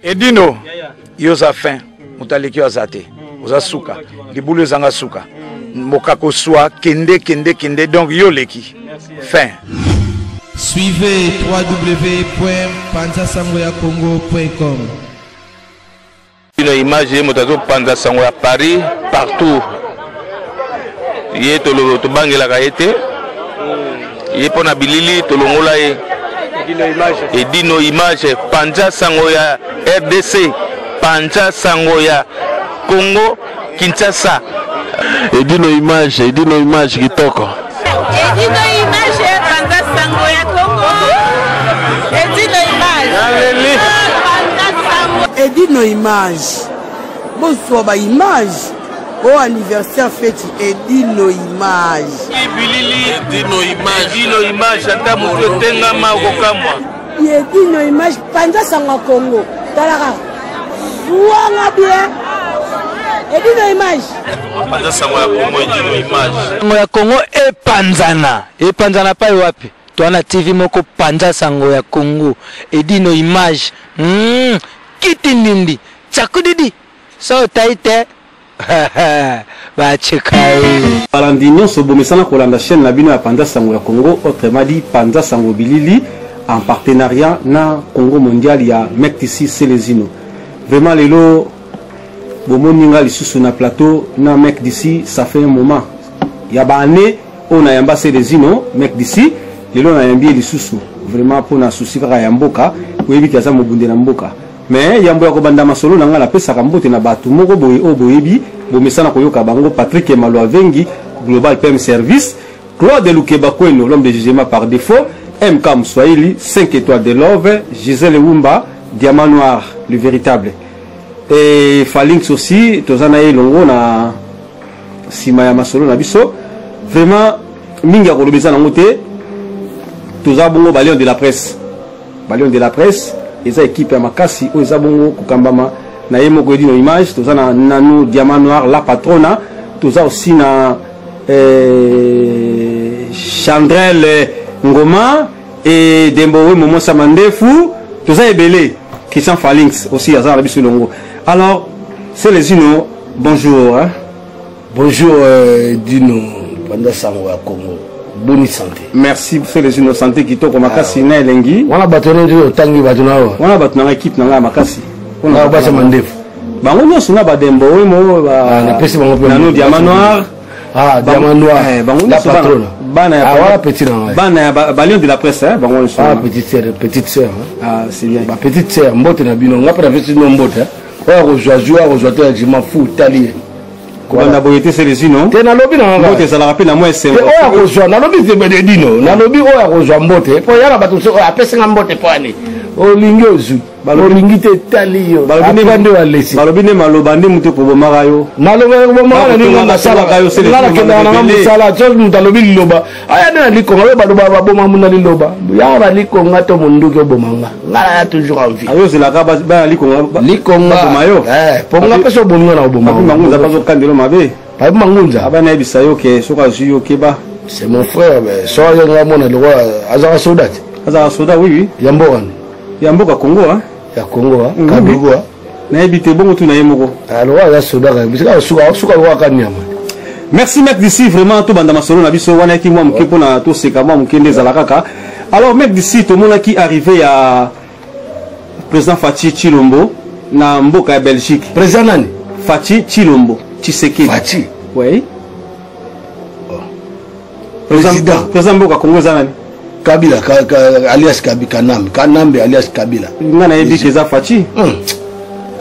Edino, yo oza fin, moto aleki yo aza te, oza suka, libulu ezanga suka, mokako swa, kende kende kende, donc yo oleki, fin. Suivez www.panzasangoyakongo.com. Bino image ye moto azopanza sango ya Paris partout ye tobangelaka ye te ye mpo na bilili tolongola ye edino image panza sango ya rdc panza sango ya congo kinshasa edino image edino image kitoko edino image panza sango ya congo edino image panza sango edino image bozwa ba image o anniversaire feti edino image bilili edino image edino image ata motu etengama okokamwa edino image panza sango ya congo talaka zwanga bien edino image panza sango ya congo edino image sango ya congo epanzana epanzana pai wapi toa na tv moko panza sango ya congo edino image kiti ndindi tsakudidi so otai te bacheka ye. Balandi nionso bomesana kolanda chaine na bino ya Panza Sango ya Congo autrement dit Panza Sango Bilili en partenariat na Congo Mondial ya Mec TC Celezino. Vraiment lelo bomoni nga lisusu na plateau na Mec DC ça fait un moment ya ba année oyo nayamba Celezino Mec DC lelo nayambi ye lisusu vraiment pona souci kaka ya mboka oyebi ke aza mobunde na mboka. Mais yambo ya kobanda masolo na nga napesaka mbote na batu moko boye oyo boyebi, bomesana koyoka bango, Patrick Maluavengi, Global PM Service, Claude Lukeba Kweno, l'homme de jugement par defaut, MK Muswahili, 5 étoiles de love, Gisèle Wumba, Diamant Noir, le véritable. Et Falinx aussi, toza na ye elongo na sima ya masolo na biso. Vraiment, mingi ya koloba eza nango te. Toza bongo ba lion de la presse. Ba lion de la presse eza equipe ya makasi oyo eza bongo kokambama na ye moko Edino Image. Toza na Nanou Diamant Noir la patrona, toza aussi na Chandrel Ngoma et Dembowe Momosa Mandefu, toza ebele. Christian Falinx aussi aza na biso elongo. Alors Celezino, bonjour hein? Bonjour Dino Panda Sango ya Congo. Boni santé. Merci Celezino, santé kitoko makasi na elengi. Wana bato na ndio otangi bato na yo. Wana bato na équipe na nga makasi. Wana basi mandefu. Bango nyonso na badembo oyo mo ba Ah, napesi bango pe Nano Diamant Noir. Ah, Diamant Noir. Bango La nyonso bana patrona. bana ya Ah, wana petit na ngai. Bana ya ba lion de la presse hein, bango nyonso. Ah, petite sœur, petite sœur, hein. Ah, c'est bien. Ba petite sœur, mbote na bino. Nga pe na pesi no mbote, hein. Oyo akozwa zwa, akozwa te, je m'en fous, tali ye. Kobanda boye te Celezino. Te nalobi na nga. Mbote ezalaka pe na mwa esengo. Te oyo akozwa, nalobi te bede dino, nalobi oyo akozwa mbote. Po ya na bato mosusu oyo apesi nga mbote po ani. Olingi ozwi. Olingi te etali yo. Balobi nde Après nde walesi. Balobi nde maloba nde moto ekobomaka yo. Maloba ekobomaka na ninga nasalaka yo, Nga nakendaka na nga mosala, soki moto alobi liloba, aya nde na likonga, oyo baloba baboma muna liloba. Ya na likonga to monduki oboma nga. Nga naya toujours en vie. Ayo ozelaka ba ya likonga ba- Likonga. baboma yo. Po nga mpe soki obomi nga na koboma Papi yo. Mangunza bazokandela mabe. Papi Mangunza. Aba nayebisa yo ke soki azwi yo keba. C'est mon frère, mais soki azo nga mona lokola azalaka soda te. Azalaka soda, oui, oui. Ya mboka ni? Ya mboka Congo, hein. Ya Congo, hein. Oui, oui. Kabugu, hein. Nayebi te, bongo tuna ye moko. Ah, lokola aza soda kaka, bisika asuka, asuka lokola kaka nyama. Merci mec d'ici, vraiment to banda masolo na biso wana ki mwa moke pona to seka mwa moke nde ezala kaka. Alors mec d'ici, tomonaki arrivé ya président Fatshi Tshilombo na mboka ya Belgique. Président nani? Fatshi Tshilombo Tshisekedi. Fatshi? Oui. Oh. Président, président mboka Congo eza nani? Kabila, ka, ka, alias Kabi, Kanambe, Kanambe alias Kabila. Nga nayebi ke eza Fatshi.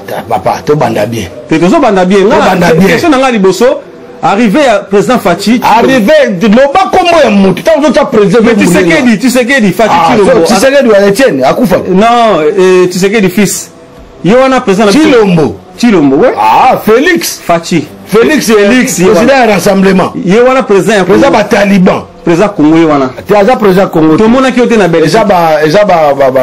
Ta, papa, to banda bien. Te tozo banda bien. Nga To banda bien. Question na nga liboso, arrivé ya président Fatshi. Arrivé, loba kombo ya mutu. Tango ozo tia président, Mais ozo Tshisekedi, Tshisekedi, Fatshi Ah, Tshilombo. so, Tshisekedi wa Etienne, akufa. Non, Tshisekedi fils. Ye wana président na biso. Tshilombo. Tshilombo, ouais. Ah, Félix. Fatshi. Félix, Félix, ye président wana. ya rassemblement. Ye wana président ya Président Congo. ba Taliban. Président Congo ye wana. Te aza président Congo. Tomonaki yo te na Belgique. Eza ba, eza ba, ba, ba,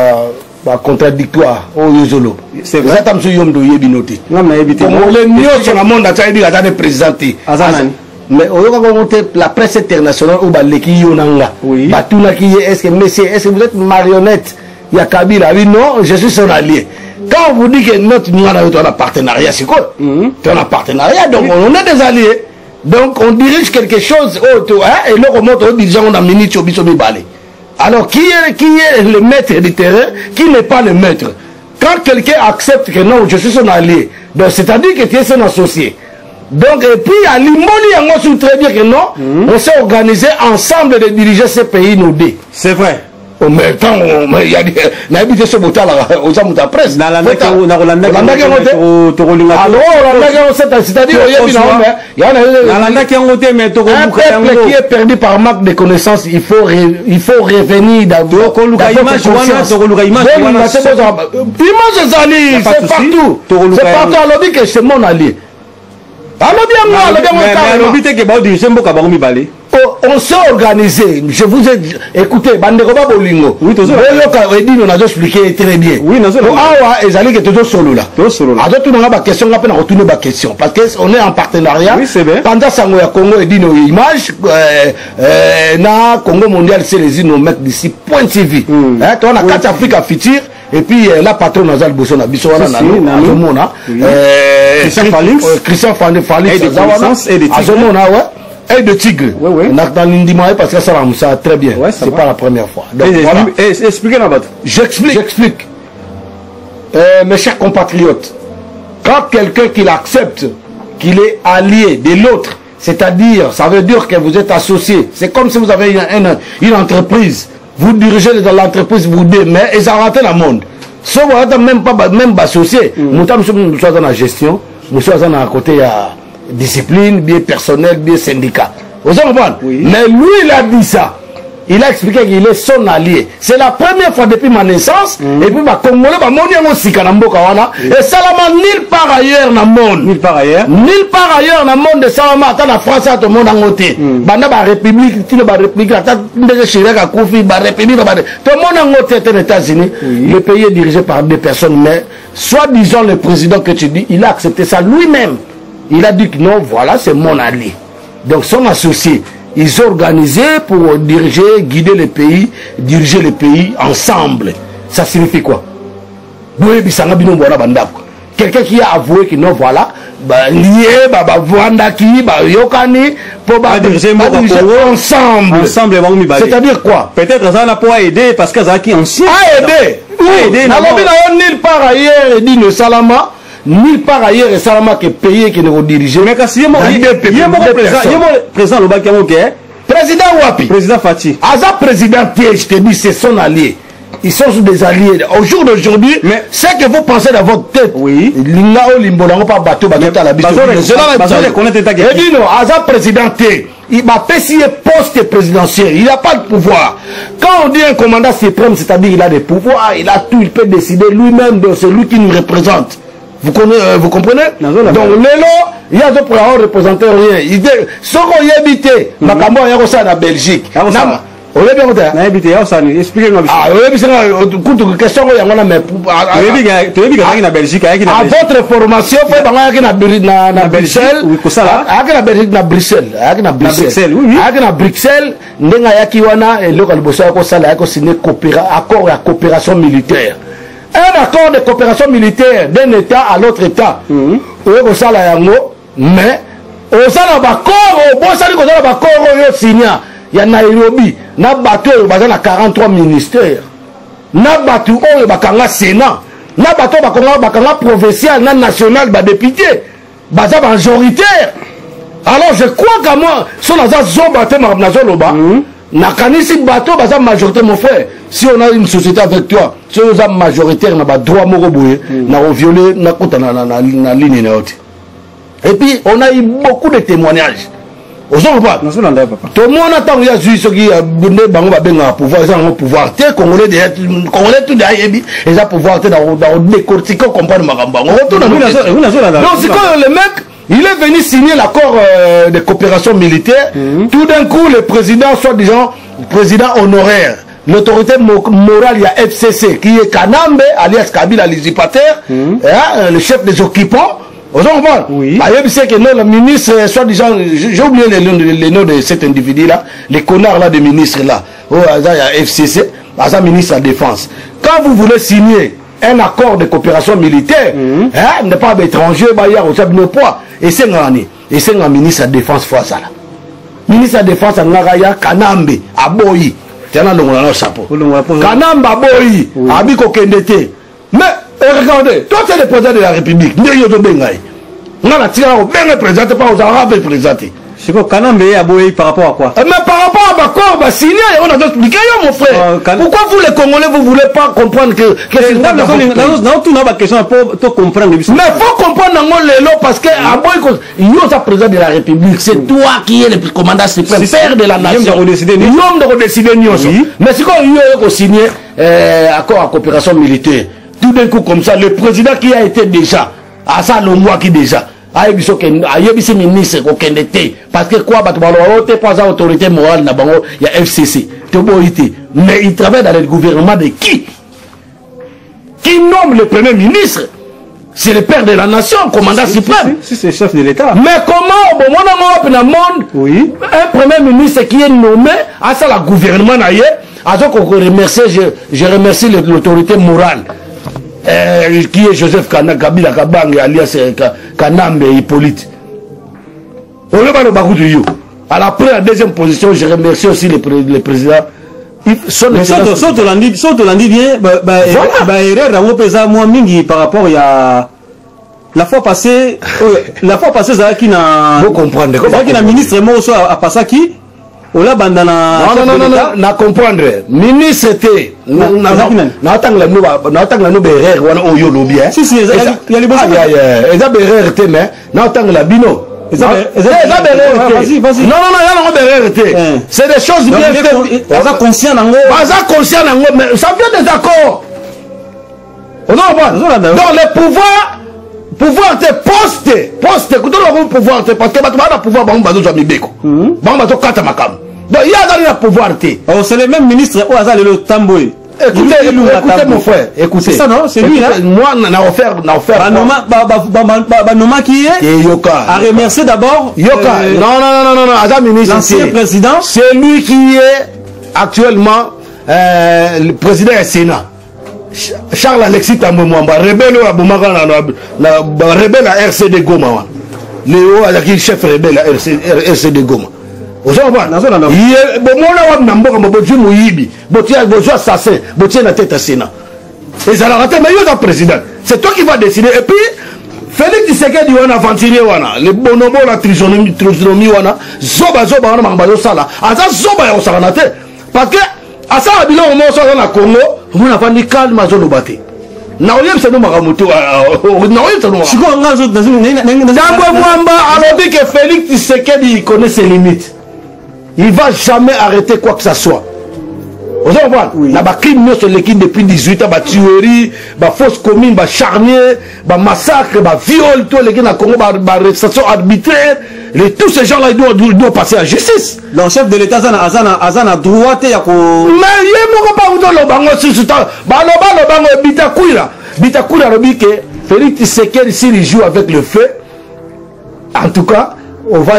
ba contradictoire oyo ozoloba. C'est vrai. Eza ta mosusu yo moto oyebi no te. Nga nayebi te. Congolais nyonso na monde ata yebi aza ne président te. Aza nani? Mais oyokaka yango te, la presse internationale oyo baleki yo na nga. Oui. Batunaki ye, est-ce que monsieur, est-ce que vous êtes marionnette? ya Kabila. Abi non, je suis son allié. Quand on vous dit que notre nga na yo toza na partenariat sikoyo, toza na partenariat, donc on est des alliés. Donc on dirige quelque chose oyo to hein, eloko moko todirige yango na minute oyo biso mibale. Alors qui est le maître du terrain, qui n'est pas le maître? Quand quelqu'un accepte que non, je suis son allié, donc c'est-à-dire que tu es son associé. Donc, et puis, alimboli yango su très bien que non, on s'est organisé ensemble de diriger ce pays, nous deux. C'est vrai. Oh, mais tant, mais il y a des, nayebi te so botalaka, oza moto ya presse. Nalandaki yango, nakolandaki Olandaki yango te? Tokolinga. Alors, olandaki yango, c'est-à-dire, oyebi na mais, ya na Nalandaki yango te, mais Un tokoluka peuple yango. qui est perdu par manque de connaissances, il faut revenir dans Tokoluka dans votre image wana, conscience. tokoluka image Bolinga wana. te image ezali, Y a pas de c'est souci. partout. Tokoluka C'est partout, yango. alobi que c'est mon allié. Alobi yango, alobi yango Mais carrément. alobi te ke baodirige mboka bango mibale. Oh, on s'est organisé. Je vous ai écouté, bandeko ba bolingo. Oui, tozolanda. Boyoka Edino nazo expliquer très bien. Oui, nazolanda. Oh, awa ezali ke tozosolola. Tozosolola. Azotunanga ba question nga pe na kotuna ba question parce que on est en partenariat. Oui, c'est bien. Panza sango ya Congo Edino image na Congo mondial c'est les nos mecs d'ici point TV. Hein, toi na kati Africa Future et puis la patronne aza liboso na biso wana Si, na si, nous nanu. azomona. Oui. Christian Falix. Christian Falix Et de aza wana. connaissance et de tigre. Azomona ouais. Œil de tigre. Oui, oui. Na ndima ye parce que ça va ça très bien. Ouais, ça C'est va. pas la première fois. Donc voilà. Explique na bato. J'explique. J'explique. Mes chers compatriotes, quand quelqu'un qui l'accepte, qu'il est allié de l'autre, c'est-à-dire, ça veut dire que vous êtes associé. C'est comme si vous avez une entreprise. Vous dirigez dans l'entreprise, vous deux, mais ils ont raté le monde. Sauf que vous n'êtes même pas même associé. Nous sommes dans la gestion, nous sommes dans côté ya discipline, bien personnel, bien syndicat. Vous comprenez? Oui. Mais lui, il a dit ça. Il a expliqué qu'il est son allié. C'est la première fois depuis ma naissance. Et puis, bah, Congolais, bah, moni yango sika na mboka wana. Esalama nulle part ailleurs na monde. Nulle part ailleurs. Nulle part ailleurs na monde esalama ata na France ata monde yango te. Banda ba république, tino ba république, ata ndenge Chirac akufi, ba république, ba tout le monde yango te te aux États-Unis. Le pays est dirigé par deux personnes, mais soi-disant le président que tu dis, il a accepté ça lui-même. Il a dit que non, voilà, c'est mon allié. Donc son associé, ils ont organisé pour diriger, guider le pays, diriger le pays ensemble. Ça signifie quoi? Boyebisanga bino bona bandako. Quelqu'un qui a avoué que non, voilà, bah, lié, bah, bah, vandaki, bah, yokani, pour bah, Ba diriger mboka ba diriger Congo. ensemble. Ensemble bango mibale. C'est-à-dire quoi? Peut-être aza na po aider parce que azalaki ancien. A aidé. A aidé, Nalobi non. na yo nulle part ailleurs edino esalama, nulle part ailleurs esalama ke pays ekende kodiriger. Mais kasi ye moko Na deux ye moko deux président, personnes. ye moko président alobaki yango ke Président wapi? Président Fatshi. Aza président te, je te dis, c'est son allié. Ils sont des alliés. Au jour d'aujourd'hui, Mais- ce que vous pensez dans votre tête, Oui. linga olimbola yango pa bato bato tala biso. Bazo reconnaître état que- Edino, aza président te. Il m'a payé poste présidentiel. Il n'a pas de pouvoir. Quand on dit un commandant suprême, c'est-à-dire il a des pouvoirs, il a tout, il peut décider lui-même, donc c'est lui qui nous représente. Vous connaissez, vous comprenez? Nazo la Donc lelo, il y a d'autres pour représenter rien. Il dit, soko oyebi te, makambo ya kosala na Belgique. Ya kosala. Oyebi yango te? Nayebi te, ya kosala nini? Explique nga biso. Ah, oyebi senga kutu question oyo yango na mais Toyebi ke azalaki na Belgique, ayaki na à Belgique. votre formation fo bango ayaki na Na Belgique, Bruxelles. oui, kosala. Ayaki na Belgique, na Bruxelles, ayaki na Bruxelles. Bruxelles, oui, oui. Ayaki na Bruxelles, ndenge ayaki wana, eloko ya liboso ayaki kosala, ayaki kosigner accord ya coopération militaire. Un accord de coopération militaire d'un état à l'autre état. Oye kosala yango, mais osala baccord, obosani kozala baccord oyo signa ya Nairobi na bato oyo baza na 43 ministères, na bato oyo bakanga Sénat, na bato oyo bakanga provincial na national, badéputé baza majoritaire. Alors je crois qu'à moi, so naza zoba te, makambo nazoloba, nakanisi bato baza majorité. Mon frère, si on a une société avec toi, si oza majoritaire na badroit moko boye, na koviole, nakota na ligne na yo te. Et puis on a eu beaucoup de témoignages, ozo comprendre? Nazolanda yo, papa. Tomona ntango ye azwi soki nde bango babengaka pouvoir, eza yango pouvoir te. Congolais deya, congolais tout deya yebi eza pouvoir te. Na kodécortiquer, comprendre makambo yango, otuna. Oui, oui, nazolanda. Donc sikoyo le mec, il est venu signer l'accord de coopération militaire. Tout d'un coup, le président, soi-disant président honoraire, l'autorité morale, il y a FCC, qui est Kanambe, alias Kabila l'usurpateur, hein, le chef des occupants. Vous comprenez? Oui. Bah, il sait que non, le ministre, soi-disant, j'ai oublié les noms de cet individu-là, les connards là des ministres là. Oh, il y a FCC, aza ministre de la Défense. Quand Quand vous voulez signer un accord de coopération militaire, mm -hmm. hein, ne pas étranger, baya kotia bino poids, esengaka nini? Esengaka ministre ya défense fo azala. Ministre ya défense angaka ya Kanambe aboyi. Tiana longola na chapeau. Kanambe aboyi, oui. Abi kokende te. Mais eh, regardez, toi tu es le président de la République, ndenge yo tobenga ye. Nga na tikala kobenga président te mpa ozalaka mpe président te. Siko Kanambe ye aboyi par rapport à quoi? Eh, mais par rapport à l'accord bah, signé, on a expliqué mon frère. Pourquoi vous les Congolais vous voulez pas comprendre que c'est non tout na question pour to comprendre. Mais faut comprendre nango lelo parce que aboyi yo oza président de la République, c'est toi qui es le commandant suprême, père de la nation. Yo décider yo décider nyonso. Mais siko yo ko signer accord à coopération militaire. Tout d'un coup comme ça, le président qui a été déjà asa alongwaki déjà ayebisi okende ayebisi ministre kokende te parce que quoi bato baloba o te mpo aza autorité morale na bango ya FCC toboyi te, mais il travaille dans le gouvernement de qui? Qui nomme le premier ministre? C'est le père de la nation, commandant suprême. Si, c'est chef de l'État. Mais comment, bon, mon ami, dans le monde, oui. Un premier ministre qui est nommé, à ça, le gouvernement, à ça qu'on remercie, je remercie l'autorité morale, qui est Joseph Kabila Kabange, alias Kanambe Hippolyte. On le voit dans le À la première, la deuxième position, je remercie aussi le président. Mais so tolandi bien, baerreur yango mpe eza mwa mingi par rapport ya la fois passée. La fois passée ezalaki na ezalaki na ministre moko so apasaki olabanda na Non, non, non, na comprendre ministre te, naotangela no baerreur wana oyo olobi. Eza baerreur te, mais naotangela bino eza baerreur te. Non, non, non, ya nango baerreur te, c'est des choses bien faites. Baza conscient nango. Baza conscient nango, mais ça vient des accords. Ozo comprendre? Donc le pouvoir te, poste kutoloba pouvoir te, parce que bato baa na pouvoir, bango bazozwa mibeko, bango bazokata makambo. Donc ye azali na pouvoir te. C'est le même ministre oyo aza lelo Tamboye. Écoutez, écoutez mon frère, écoutez. C'est ça, non? C'est lui, là. Moi, n'a offert, n'a offert. Banomaki ye. Yoka. A remercié d'abord. Yoka. Non, non, non, non, non, aza ministre. L'ancien président. C'est lui qui est actuellement le président du Sénat. Charles Alexis Tambwe Mwamba, rebelle oyo abomaka na rebelle ya RCD Goma wana. Leo azalaki chef rebelle ya RCD Goma. Ozo comprendre? Ye bomona wapi na mboka bozwi moyibi, bozwi assassin, botie na tête ya Sénat. Ezalaka te, mais yo oza président. C'est toi qui vas décider. Et puis Félix Tshisekedi wana aventurier wana, le bonobo la trisomie, trisomie wana, zoba zoba wana makambo azosala. Aza zoba ya kosakana te. Parce que asala biloko moko so aza na Congo, omona afandi calme, azoloba te. Nakoyebisa no makambo te, nakoyebisa no. Sikoyo nga Tambwe Mwamba alobi que Félix Tshisekedi, il connaît ses limites. Il va jamais arrêter quoi que ça soit. Oza comprendre? Na bacrime nyonso eleki depuis 18 ans, batuerie, bafosse commune, bacharnier, bamassacre, baviol, to eleki na Congo, baarrestation arbitraire, tous ces gens là ils doivent passer à justice. Donc chef de l'État aza na droit te ya ko Mais ye moko mpa kutoloba ngo susu, baloba lobango Bitakwira. Bitakwira alobi ke Félix Tshisekedi, s'il joue avec le feu, en tout cas on va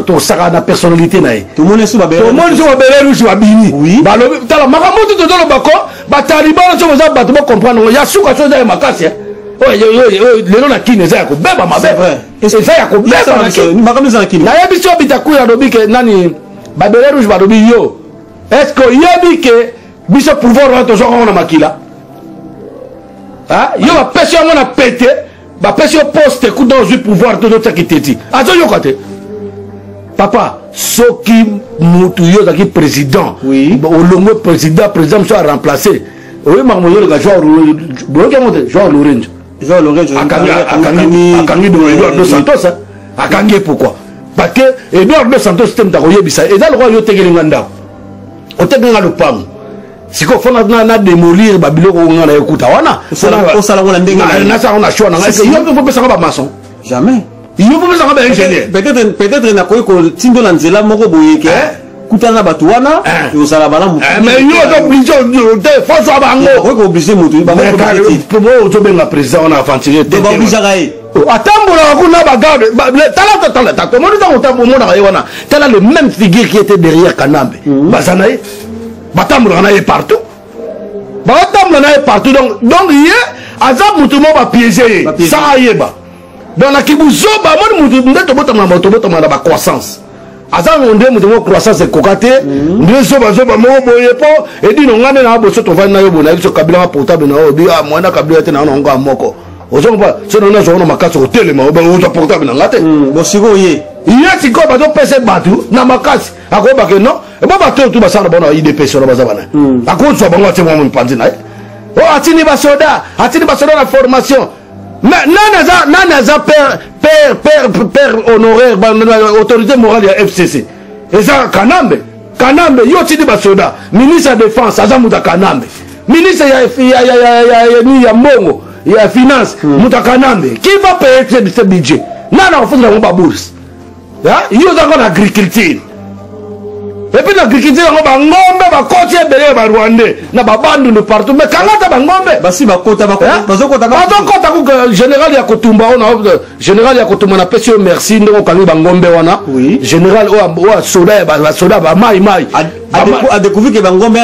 tosaka na personnalité na ye. Tomoni so Tomoni so babérets rouges babini, balobi tala makambo tu tozoloba ko bataliban so boza bato bocomprendre ngo ya suka so eza ya makasi. Lelo na Kini eza ya kobeba mabe, eza ya kobeba. Nayebi so Bitakwira alobi ke nani, babérets rouges balobi yo, est ce que oyebi ke biso pouvoir wana tozwaka ngo na makila? Yo bapesi yango na pete, bapesi yo poste kuta ozwi pouvoir te, ozotiaki teti azoyoka te. Papa, soki mutu yo ozalaki président, olongwe président, président mosusu aremplace, oyebi makambo ozoleka. Boyoki yango te? Joao Lorenzo akangi Edouard dos Santos, akangi ye. Pourquoi? Parce que Edouard dos Santos te moto akoyebisa. Eza lokola yo otekelinga ndako, otekelinga lopango, sikoyo fo na démolir babiloko oyo nga na ekuta wana. Osalango na ndenge Nasalango na choix na ngai. Yo mpe fopesanga bamaçon? Jamais. Yo fopesanga baingénieur? Peut-être nakoki kotindo na nzela moko boye ke kutana na bato wana, ozala malamu. Mais yo oza obligé te, fozwa bango. Okoki koobliger moto? Ozobenga président wana aventurier? Baobligeaka ye. Atambolaka kuna bagarde. Tala, tala, tomoni ntango omonaka ye wana, tala le même figure qui était derrière Kanambe, baza na ye, batambolaka na ye partout. Baotambola na ye partout. Donc ye aza mutu moko bapiége ye sans ayeba. Donc na kibuzoba amoni mutu nde tobotama na tobotama na bacroissance, aza ngo nde moto moko croissance ekoka te, nde zobazoba moko boye. Mpo edino nga nde na boso tovandi na yo boye, nayebi so kabila nga portable na yo obi mwana kabila te na yo na ngo moko ozongo so nani azwaka na makasi kotelema ozwa portable na nga te. Bon, sikoyo ye Ye sikoyo bazopesa bato na makasi, akoyeba ke non, ebo bato oyo tu basala na bango na UDPS wana baza bana, akozwa bango atie mwa mipanzi na ye. O atindi basoda, atindi basoda na formation. Mais nani aza père honoraire, autorité morale ya FCC? Eza Kanambe. Kanambe, yo otindi basoda, ministre ya défense aza moto ya Kanambe, ministre ya mbongo, ya finance, moto ya Kanambe. Qui va payer ce budget? Nani akofutela yango babourse? Yo ozanga na agriculture, et puis na agriculture yango bangombe bakoti ebele ya barwandais na babandundu partout, mais kanga ata bangombe. Basi bakota, bazokota. Bazokota kuka. Général ya kotumba oyo, général ya kotumba, napesi yo merci ndenge okangi bangombe wana. Général oyo asoda, basoda bamai mai. Adécouvrir ke bangombe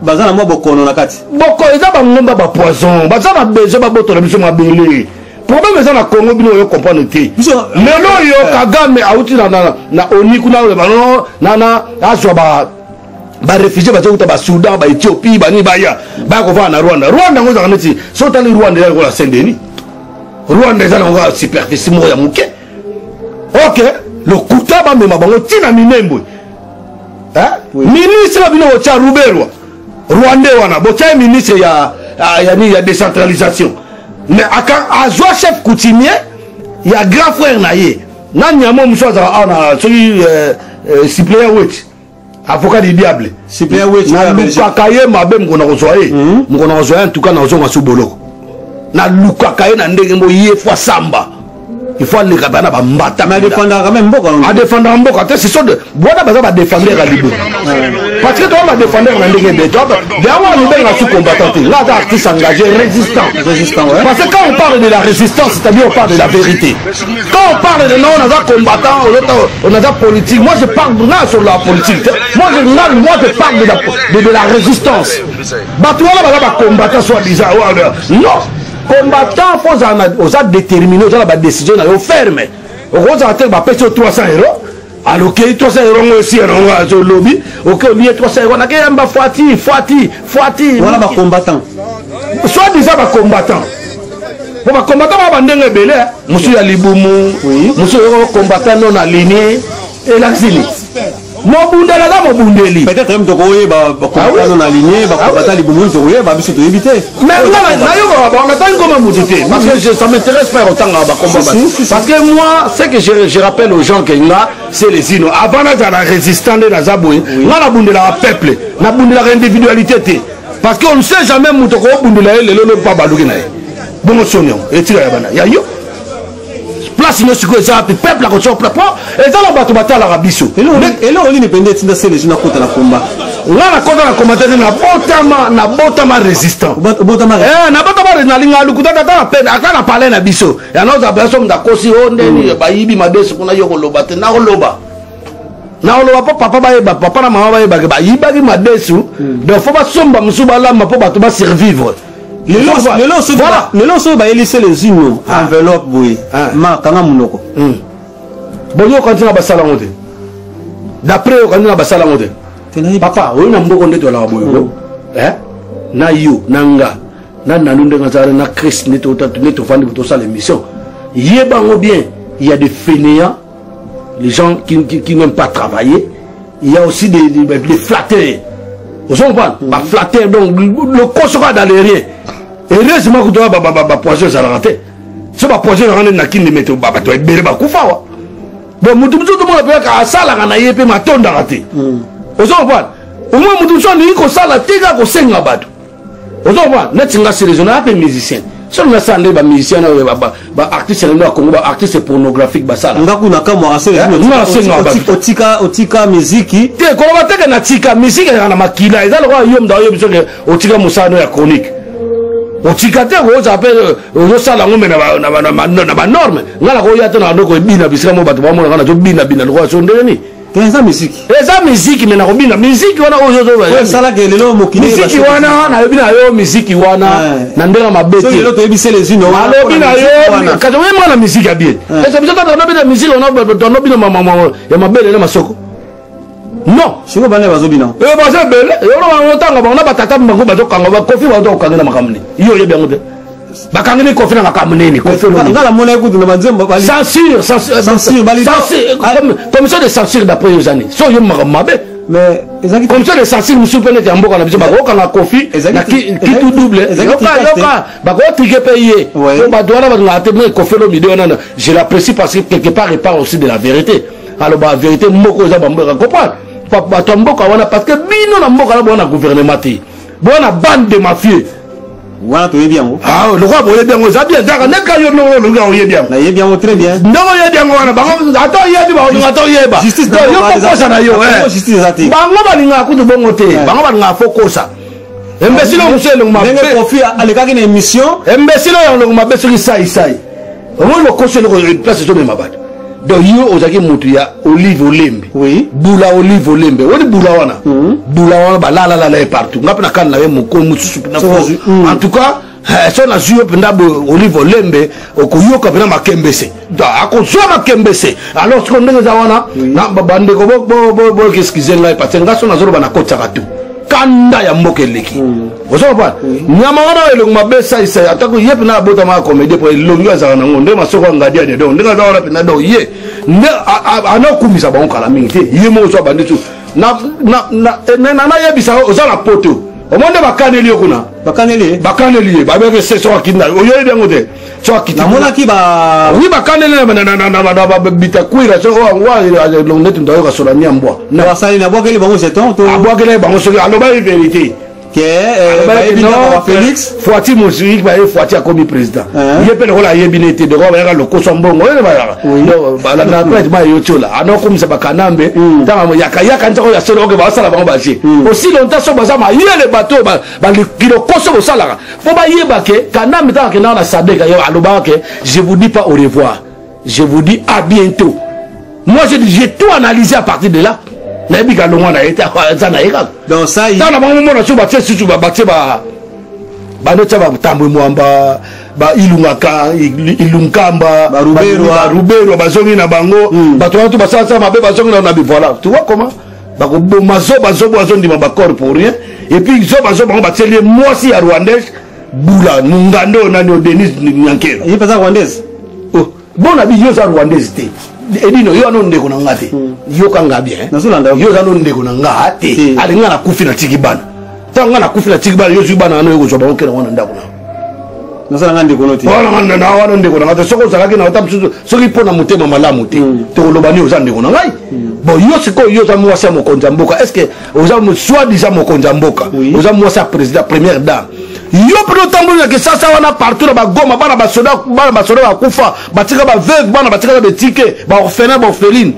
baza na mwa bokono na kati. Boko eza bangombe bapoison, baza na besoin babotola biso mabele. Problème eza na Congo, bino oyo comprendre te. Lelo oyo Kagame auti na ONU kuna, na azwa ba baréfugiés bazokuta Basoudan, Baéthiopie, bani, baya kovanda na Rwanda. Rwanda yango ezalaka neti so otali Rwanda, eza lokola Saint Denis. Rwanda eza nango superficie moko ya moke. Ok, lokuta, bamema bango ntina Minembwe. Ministre na bino botya Ruberwa, rwandais wana, botya ye ministre ya nini, ya décentralisation, mais azwa chef coutumier ya grand frère na ye na nyama mosusu azala awa na soki suppléant weti, avocat du diable. Nalukaka ye mabe, moko na kozwa ye, moko na kozwa ye. En tout cas nazonga su boloko, nalukaka ye na ndenge mo ye fo asamba, il faut aleka bana bambata. Mais adefendaka même mboka. Adefendaka mboka te. Ce sont wana baza badefendeur ya libo, parce que toza badefendeur na ndenge ebele. Yango alobenga su combattant te, nga aza artiste engagé résistant. Résistant, ouais. Parce que quand on parle de la résistance, c'est-à-dire on parle de la vérité. Quand on parle de non, on aza combattant, on aza politique, moi je parle nga sur la politique te. Moi je parle de la résistance. Bato wana baza bacombattant soi-disant. Non, combattant fo ozala oza déterminé, oza na badécision na yo ferme. Okozala te bapesi yo 300 euro, alokei 300 euro ngo esi yango azolobi oke olie 300 euro nakeyamba fwati fwati fwati. Wana bacombattant. Soit disant bacombattant, po bacombattant baa bandenge ebele, mosusu ya libumu, mosusu oyoko combattant non aligné, elakisi nini? Mobundeli aza mobundeli. Peut-être même tokoyeba bacombattant non aligné, bacombattant libumu, tokoyeba, biso toyebi te. Mais nga nayokaka bango, natangi koma mutu te, parce que ça m'intéresse pas kotanga bakomba, parce que moi, ce que je rappelle aux gens, que nga Celezino, avant nazala résistant nde naza boye, nga nabundelaka peuple, nabundelaka individualité te, parce que on ne sait jamais moto okobundela ye lelo lopa baluki na ye bongo soni yango etika ya bana ya yo. Place nyonso sikoyo eza wapi? Peuple akotia place, po eza na bato batalaka biso. Eloko nini mpenza etinda Celezino akota na komba? Nga nakota na komba te, nabotama résistant. Nabotama, nalinga lukuta ata na pene, ata na palais na biso yango ozala so moto akosi o ndeni bayibi madesu kuna, yo koloba te. Nakoloba mpo papa bayeba, papa na mama bayebake bayibaki madesu, donc fo basomba mosusu balamba mpo bato basurvivre. Lelo soki bayeli Celezino enveloppe boye, ma kanga monoko. Boni okanisi na basala yango te? D'après okanisi na basala yango te? Papa oyo na mboko nde tolaka boye na yo na nga na nanu ndenge azala na Christ nde tovandi tosala émission. Yeba yango bien, il y a des fainéants, les gens qui n'aiment pas travailler. Il y a aussi des flatteurs, ozo comprendre, baflatteurs. Donc lokoso kaka dans les rien. Heureusement kutu bapoison ezalaka te. So bapoison ezalaka nde na kindi mete, bato ebele bakufa wa. Bon, motu mosusu tomona mpe kaka asalaka na ye mpe matondaka te, ozo comprendre. Omoi motu mosusu alingi kosala te, kaka kosenga bato, ozo comprendre. Neti nga Celezino, naza mpe musicien, soki nasala nde bamusicien baartiste na bino ya Congo, baartiste pornographique basala. Nga kuna kamwaka. Celezino otika miziki. Te, koloba teke natika misiki, ezalaka na makila. Eza lokola yo moto aoyebi soki otika mosala no ya chronique, otika te, kozala mpe ozosala yango me na banorme. Nga nakoya te na ndoko ebina bisika mo bato bamona nga nazobinabina lokola so ndenge nini. Eza musique. Eza musique, mais nakobina musique wana oyo esalaka lelo mokili. Musique wana, nayebi na yo, musique wana na ndenge mabe te. Lelo toyebi Celezino. Nalobi na yo, kasi oyebi mwana musique ya bien. Ese biso tobina musique wana, tonobina ya mabele na masoko, non. Sikoyo bana bazobina. Baza ebele. Otanga bango na batata bango bazokanga bakofi, bazokanga na makambo nini? Yo oyebi yango te. Bakangeli Kofi na makambo nini? Nga namona kutu na banzembo. Censure, censure, commission de censure. D'après yo ozani so oyebi makambo mabe. Mais ezalaki Commission de censure mosusu mpe neti ya mboka na biso, bakokanga Kofi na kitu double. Yoka, bakotrike mpe ye po bato wana balingaka te. Mais Kofi Olomide wana, je l'apprécie parce que quelque part il parle aussi de la vérité. Aloba vérité moko eza bamboka, comprendre bato ya mboka wana, parce que bino na mboka na bona gouvernement te, bona bande de mafieux. Wana toyebi yango. Ah, lokola boyebi yango, eza bien. Zaka neka yo ndenge olobi, oyebi yango. Nayebi yango très bien. Ndenge oyebi yango wana, bango ata oyebi, baolinga ata oyeba yo kokosa na yo. Justice eza te. Bango balingaka kutu bongo te. Bango balingaka fo kosa imbécile oyo mosusu elongo mabe. Ndenge Kofi alekaki na émission. Imbécile oyo elongo mabe, soki saisai omoni lokoso eloko place ezomema bato. Donc yo ozalaki motu ya Olive Olembe. Oui. Bula Olive Olembe, oni bula wana, bula wana, balalalala ye partout. Nga mpe na kani na ye moko mosusu mpena. En tout cas, so nazwi yo mpenza boye, Olive Olembe, okoyoka mpena makembese, akozwa makembese. Alors siko ndenge eza wana, bandeko, boyoka, excuse ngai, parce que nga so nazoloba, nakotisaka tu kanda ya mboka eleki. Ozo comprendre? Nyama wana oyo elongo mabe, saisai, atako ye mpena abotamaka comédie, po elongi azalaka nango nde masoko ya ngadiade. Donc ndenge aza wana mpena, donc ye nde anaokumisa bango kala mingi te. Ye moko so abandi su nayebisa, oza na poto, omoni nde bakaneli yo kuna. Bakaneli ye. Bakaneli ye, babeke se so akiti na oyoyebi yango te, so akiti. Namonaki ba Oui, bakaneli Bitakwira, so elongo neti moto ayoka solani ya mbwa. Basali nabwakeli bango jeton to. Abwakeli bango soki alobaki vérité. Ke bayebi ndako Félix. Fwati mosiki baye, Fwati akomi président. Ye mpe lokola ayebi ne te, doko bayaka lokoso mbongo oyo bayaka balanda prêtement yo tiola anaokomisa bakanambe. Ntango yaka nzako ya solo oke basala bango baje aussi longtemps, so baza mayele bato bakilokoso bosalaka fo bayeba ke Kanambe, ntango akendaka na Sadek, alobaka ke je vous dis pas au revoir, je vous dis à bientôt. Moi, j'ai tout analysé à partir de là. Nayebi kalongwa na ye te, aza na ye kaka. Donc ça ntango na bango momona so batie susu, batie bandotia batambwe mwamba, bailungaka ilunkamba, Baruberwa, bazongi na bango. Bato wana to basalasala mabe, bazongi na bi. Voilà, tu vois comment bakoboma zoba zoba, azondima bacor pour rien. Et puis zoba zoba bango batieli ye mwasi ya rwandaise, bula mungando oyo nani, o Denise Nyankero. Ye mpenza rwandaise. Bon, na bi yo oza rwandaise te. Edino, yo wana ndeko na nga te, yokanga bien. Yo oza no ndeko na nga te. Ale, nga nakufi, natiki bana. Ntango nga nakufi, natiki bana, yo ozwi bana wana, yo kozwa bango kena wana ndako na Nasala nga ndeko no te. Wana wana ndeko na nga te. Soki ozalaki na ata mosusu, soki mpo na motema malamu te, tokoloba nini? Oza ndeko na ngai. Bon, yo sikoyo, yo oza mwasi ya mokonzi ya mboka. Est ce que oza soi-disant mokonzi ya mboka, oza mwasi ya président, première dame, yo mpe otamboli na Kisasa wana partout na Bagoma, bana basoda, bana basoda bakufa, batika baveuve, bana batikaka betike, baorphelin, baorpheline.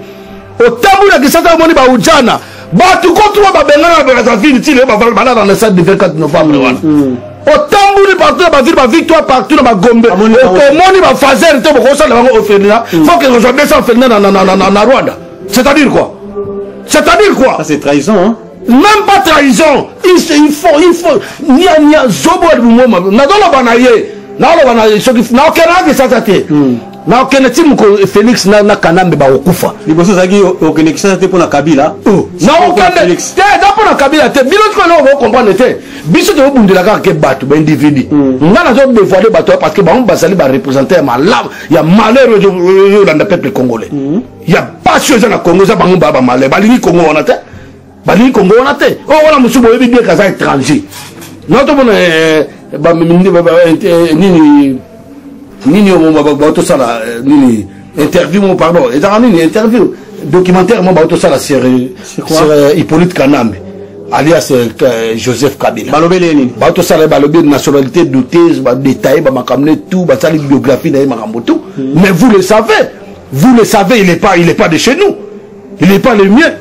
Otamboli na Kisasa, omoni baujana, bato kotuwa babengana na Brazzaville, ti lelo balala na stade du 24 novembre wana. Otamboli partout na baville, bavictoire partout na Bagombe, omoni bafaser te. Bokosala bango orphelinat, faut que kozwa 200 orphelinat na Rwanda. C'est-à-dire quoi? C'est-à-dire quoi? Ça, c'est trahison, hein? Même pas trahison. Il faut nia nia zobo alibumoma. Nazoloba na ye, naoloba na soki naokendaka Kisasa te, naokende ti moko Félix na Kanambe bakokufa. Liboso ozalaki okende Kisasa te mpo na Kabila. Naokende te, eza mpo na Kabila te. Bino sikoyo eloko bocomprendre te, biso tobundela kaka ke bato baindividu. Nga nazodévoile bato parce que bango bazali bareprésente ya malamu ya malheur oyo olanda peuple congolais, ya pasi oyo eza na Congo. Eza bango baa bamalheur, balingi Congo wana te, balingi Congo wana te. Oyo wana mosusu boyebi bien kaza étranger. Na tomona nini nini oyo baotosala nini, interview mo, pardon, ezaka nini, interview documentaire mo baotosala sur Hippolyte Kanambe alias Joseph Kabila. Balobeli ye nini? Baotosala, balobi nationalité douteuse, badétaille bamakambo ne tout, basali biographie na ye, makambo tout. Mais vous le savez, vous le savez, il est pas de chez nous, il n'est pas le mien,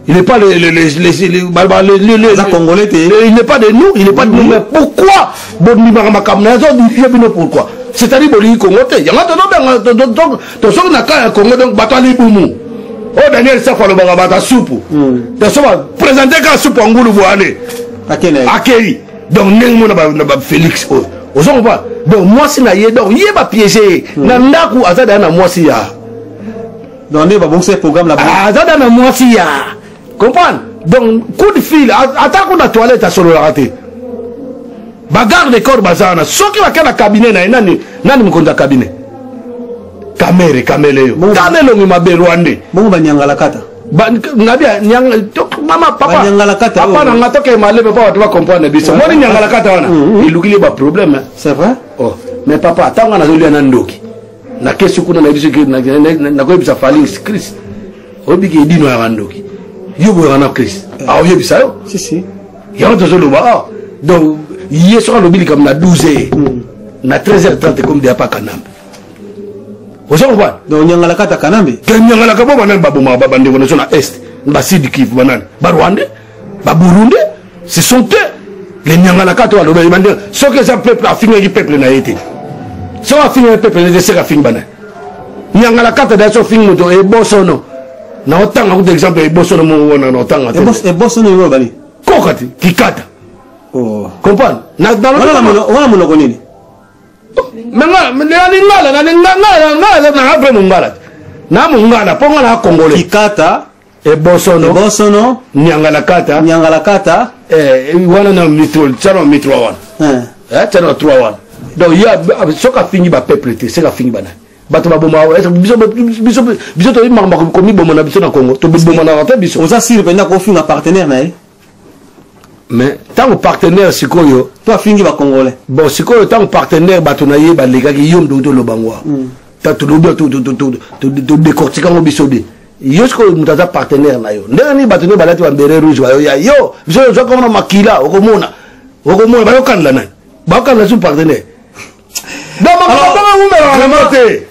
il n'est pas le Congolais te. Il n'est pas de nous, il n'est pas de nous. Mais pourquoi bondimaka makambo na yazo bino? Pourquoi? C'est-à-dire bolingi Congo te. Yango tozobenga, tosoki na ka ya Congo, donc bato ya libumu. Oyo Daniel Safu alobaka bato ya supu. Donc so baprésente kaka supu ya ngulu boale akei. Donc ndenge mona na ba Félix oyo, ozo comprendre? Donc mwasi na ye, donc ye bapiége ye na ndako, aza daya na mwasi ya Donc nde babongisa programme na aza da na mwasi ya comprendre. Donc coup de fil, ata kuna toilette asololaka te. Bagarde corps baza wana, soki bake na cabinet na ye, nani nani mokonzi ya cabinet? Kamere, Kamele yo tala elongi mabe, rwandais. Bongo banyangala kata. Ngabia mama papa papa na nga toke malebe mpo bato bacomprendre biso. Moni nyangala kata wana elukili baproblème. C'est vrai. Oh, mais papa, ntango nazolia na ndoki nakesi kuna, nayebi soki nakoyebisa Falix Chris, oyebiki edino yaka ndoki, yo boyaka na Chris, aoyebisa yo yango tozoloba. Ah, donc ye soki alobi likambo na 12 heures, na 13 heures 30 ekomi deya pa Kanambe, oza comprendre? Donc nyangala kata Kanambe. Te, nyangalaka bo banani babomaka bandeko na biso na Est, basud Kivu? Banani? Barwandais, Baburundais, ce sont eux les nyangalaka. To alobi bande soki eza peuple, afingaki peuple na ye te. Soki afingaki peuple na ye te, seka afingi banani? Nyangalaka ta da so ofingi moto ebosono na otanga kuta exemple ebosono moko wana na otanga te. Ebosono yango bani? Koka te, kikata. Comprendre? Wana monoko nini? Mais nga na lingala, na lingala, nga na vrai mongala, na mongala mpo nga na congolais. Kikata. Ebosono. Ebosono. Nyangalakata. Nyangalakata. Eh, wana na mitro, tiana mitro wana. Eh, tiana trois wana. Donc ya soki afingi bapeuple te, seka afingi banani? Bato baboma biso, biso biso toyebi makambo komiboma na biso na Congo, tobomanaka te biso. Oza sire mpenza kofinga partenaire na ye? Mais ntango partenaire sikoyo to afingi bacongolais. Bon, sikoyo ntango partenaire, bato na ye balekaki yo moto toloba ngwa, ta tolobi, todécortika yango biso de yo. Sikoyo moto aza partenaire na yo, ndenge nini bato nde balati babérets rouges bayoya yo? Biso ozwaka wana makila, okomona, okomona bayokanela nani, bayokanela su partenaire. Donc makambo wumelaka nango te.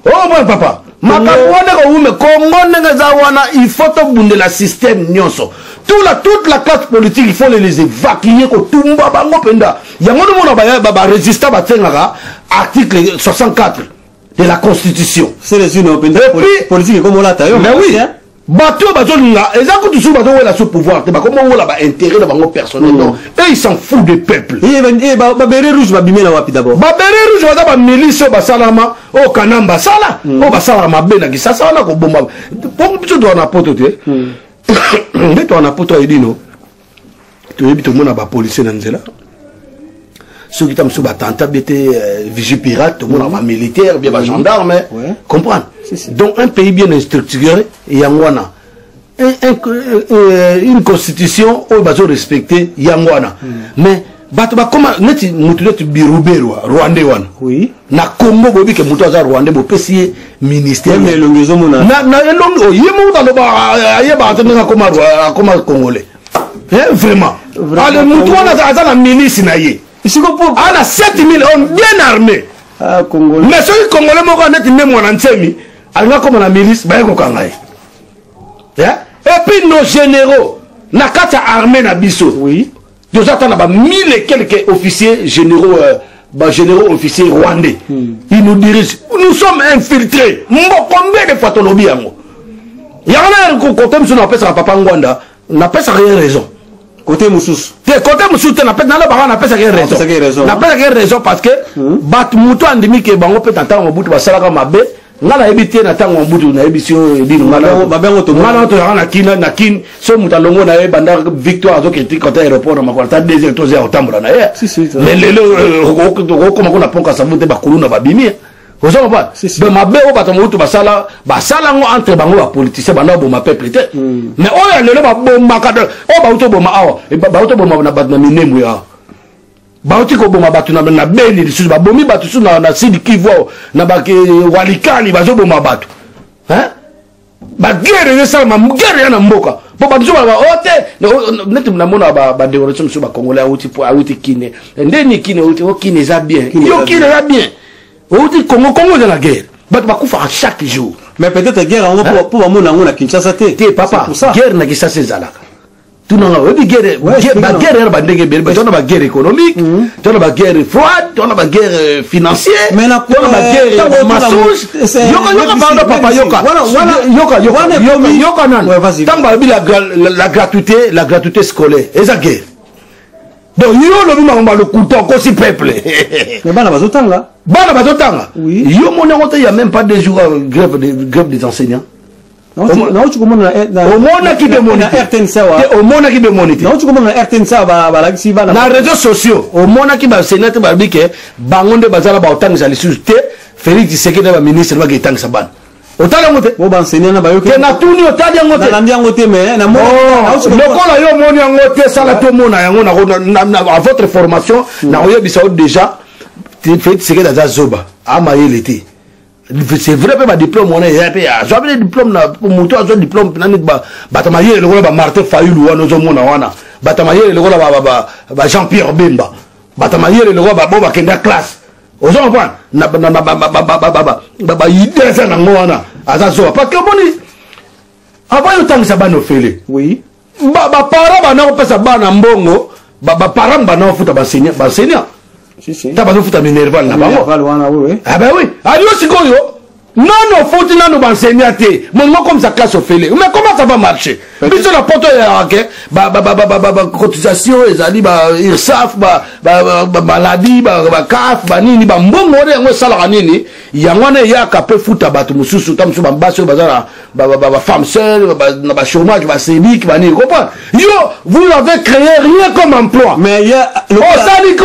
Omona papa, makambo wana kowume Kongo ndenge eza wana, il faut tobundela système nyonso. Toute la classe politique, il faut les évacuer, kotumba bango mpenza. Yango nomona barésistant batengaka article 64 de la constitution. Politique ekomolata yo. Mais oui, bato oyo bazolinga eza kutu soki bazowela so pouvoir te, bakomowela baintérêt na bango personnel. Donc eux, ils s'en foutent du peuple. Babérets rouges babimela wapi d'abord? Babérets rouges baza bamilice oyo basalama, oyo Kanamba asala, oyo basalaka mabe na Kisasa wana, kobomba. Po biso toza na poto te, nde toza na poto ayedino, toyebi, tomona bapolicier na nzela. Soki ta mosusu batanta bie te, vigie pirate, tomona bamilitaire bien, bagendarme. Comprendre? Donc un pays bien structuré, yango wana une constitution oyo bazorespecte, yango wana. Mais bato bakoma neti motu neti Biruberwa, rwandais wana na Congo. Boyebi ke motu aza rwandais, bopesi ye ministère. Elongi ezomona. Na elongi oyo ye moko aloba ayebaka te ndenge akoma congolais. Vraiment, ale motu wana aza na milice na ye, ana 7000 hommes bien armés. Ah, congolais. Mais soki congolais moko neti nde mwana Nsemi alingi akoma na milice, baye kokanga ye. Et puis nos généraux na kati ya armée na biso, toza ata na ba mille et quelques officiers généraux, bagénéraux officiers rwandais. Ils nous dirigent, nous sommes infiltrés. Mbo combien de fois tolobi yango? Yango na kote mosusu napesaka papa Ngwanda, napesaka ye raison. Côté mosusu. Te, côté mosusu te, nalobaka, napesaka ye raison, napesaka ye raison parce que bato moto andimi ke bango mpe na ntango Mobutu basalaka mabe. Nga nayebi te, na ntango Mobutu, nayebi si oyo edino nga na tozalaka na Kina, na Kine. So moto alongo na ye banda Victoire azokende kota aéroport na makolo, ata 2 heures, 3 heures otambola na ye. Mais lelo okokoma kuna pont Kasavu te, bakuluna babimi, oza comprendre? Donc mabe oyo bato Mobutu basala, basala yango entre bango bapoliticien, banda baboma peuple te. Mais oyo ya lelo babomaka, oyo bauti oboma awa, bauti oboma na bato na Minembwe awa, bauti koboma bato na Beni lisusu, babomi bato lisusu na Sud Kivu awa, na Walikali bazoboma bato. Baguerre ezosalama, guerre ya na mboka, po bato mosusu baloba o te. Neti namona bandeko na biso mosusu bacongolais, auti auti Kine, ndeni Kine auti o Kine eza bien, yo Kine eza bien, outi Congo, Congo eza na guerre, bato bakufaka chaque jour. Mais peut-être guerre yango mpo bamona yango na Kinshasa te. Te papa, guerre na Kinshasa ezalaka. Tunanga, oyebi guerre, baguerre yana bandenge ebele, tona baguerre économique, tona baguerre froide, tona baguerre financière, tona baguerre mensonge. Yoka, yoka, pardon papa, yoka, yoka, yoka, yoka, yoka nanu. Ntango balobi la gratuité, la gratuité scolaire eza guerre. Donc yo olobi makambo ya lokuta, okosi peuple. Mais bana bazotanga. Bana bazotanga, yo moni yango te? Ya même pas 2 jours, grève des enseignants. Nauti komona. Omonaki bemoni te, omonaki bemoni te. Nauti komona na RTNC, balakisi bana. Na réseaux sociaux omonaki baenseignant te? Balobi ke bango nde bazala baotangisa lisusu te. Félix Tshisekedi na baministre bake etangisa bana, otali yango te? Bo baenseignant na bayoki. Te, natuni, otali yango te? Nalandi yango te, mais lokola yo omoni yango te, sala tomona yango à votre formation. Nakoyebisa yo déjà, Félix Tshisekedi aza zoba, amayele te. C'est vrai mpe badiplôme wana eza mpe, azwa mpe diplôme na moto azwa diplôme nani? Bato mayele lokola bamartin Fayulu wana ozomona wana, bato mayele lokola ba Jean Pierre Bemba, bato mayele lokola bo bakenda classe, ozo comprendre baidée eza nango wana. Aza zoba parce que omoni, avant yo otangisa bana ofele, baparent bana kopesa bana mbongo, baparent bana kofuta baenseignant, ta bazofuta minerval na bango. Ah ben oui, ayo sikoyo nano ofuti nano baenseignant te, molingo komisa classe ofele, mais comment ça va marcher? Biso na poto eyaka ke bacotisation ezali, ba URSSAF, bamaladie, baCAF, banini, bambongo wana yango esalaka nini? Yango wana eyaka mpe futa bato mosusu, ta mosusu basi oyo baza na bafemme seule, na bachômage, baSEDIC, banini. Comprendre yo, vous avez créé rien comme emploi. Mais osali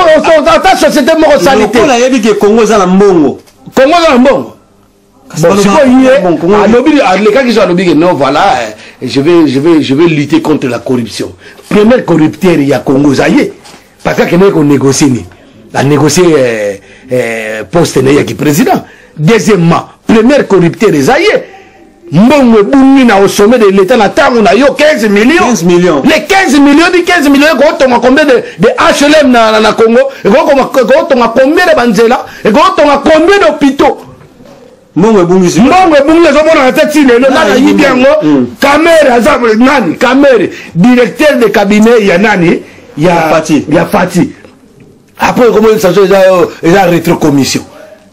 ata société moko osali te. Lokola ayebi ke Congo eza na mbongo. Congo eza na mbongo. Bon, sikoyo ye alobi, alekaki so, alobi ke non, voilà, je vais lutter contre la corruption. Premier corrupteur ya Congo eza ye, parce que akendeki konégocie nini? Anégocie poste na ye yaki président. Deuxièmement, premier corrupteur eza ye. Mbongo ebungi na au sommet de l'État na ntango na yo, 15 millions. 15 millions. Les 15 millions, di 15 millions ekotonga combien de HLM na Congo? Ekotonga combien de banzela? Ekotonga combien d'hôpitaux? Mbongo ebungisi. Mbongo ebungi, ezomonana te ti lelo. Nani ayibi yango? Kamerhe aza nani? Kamerhe, directeur de cabinet ya nani? Ya Fati. Ya Fati. Après ekomonisa so eza rétrocommission.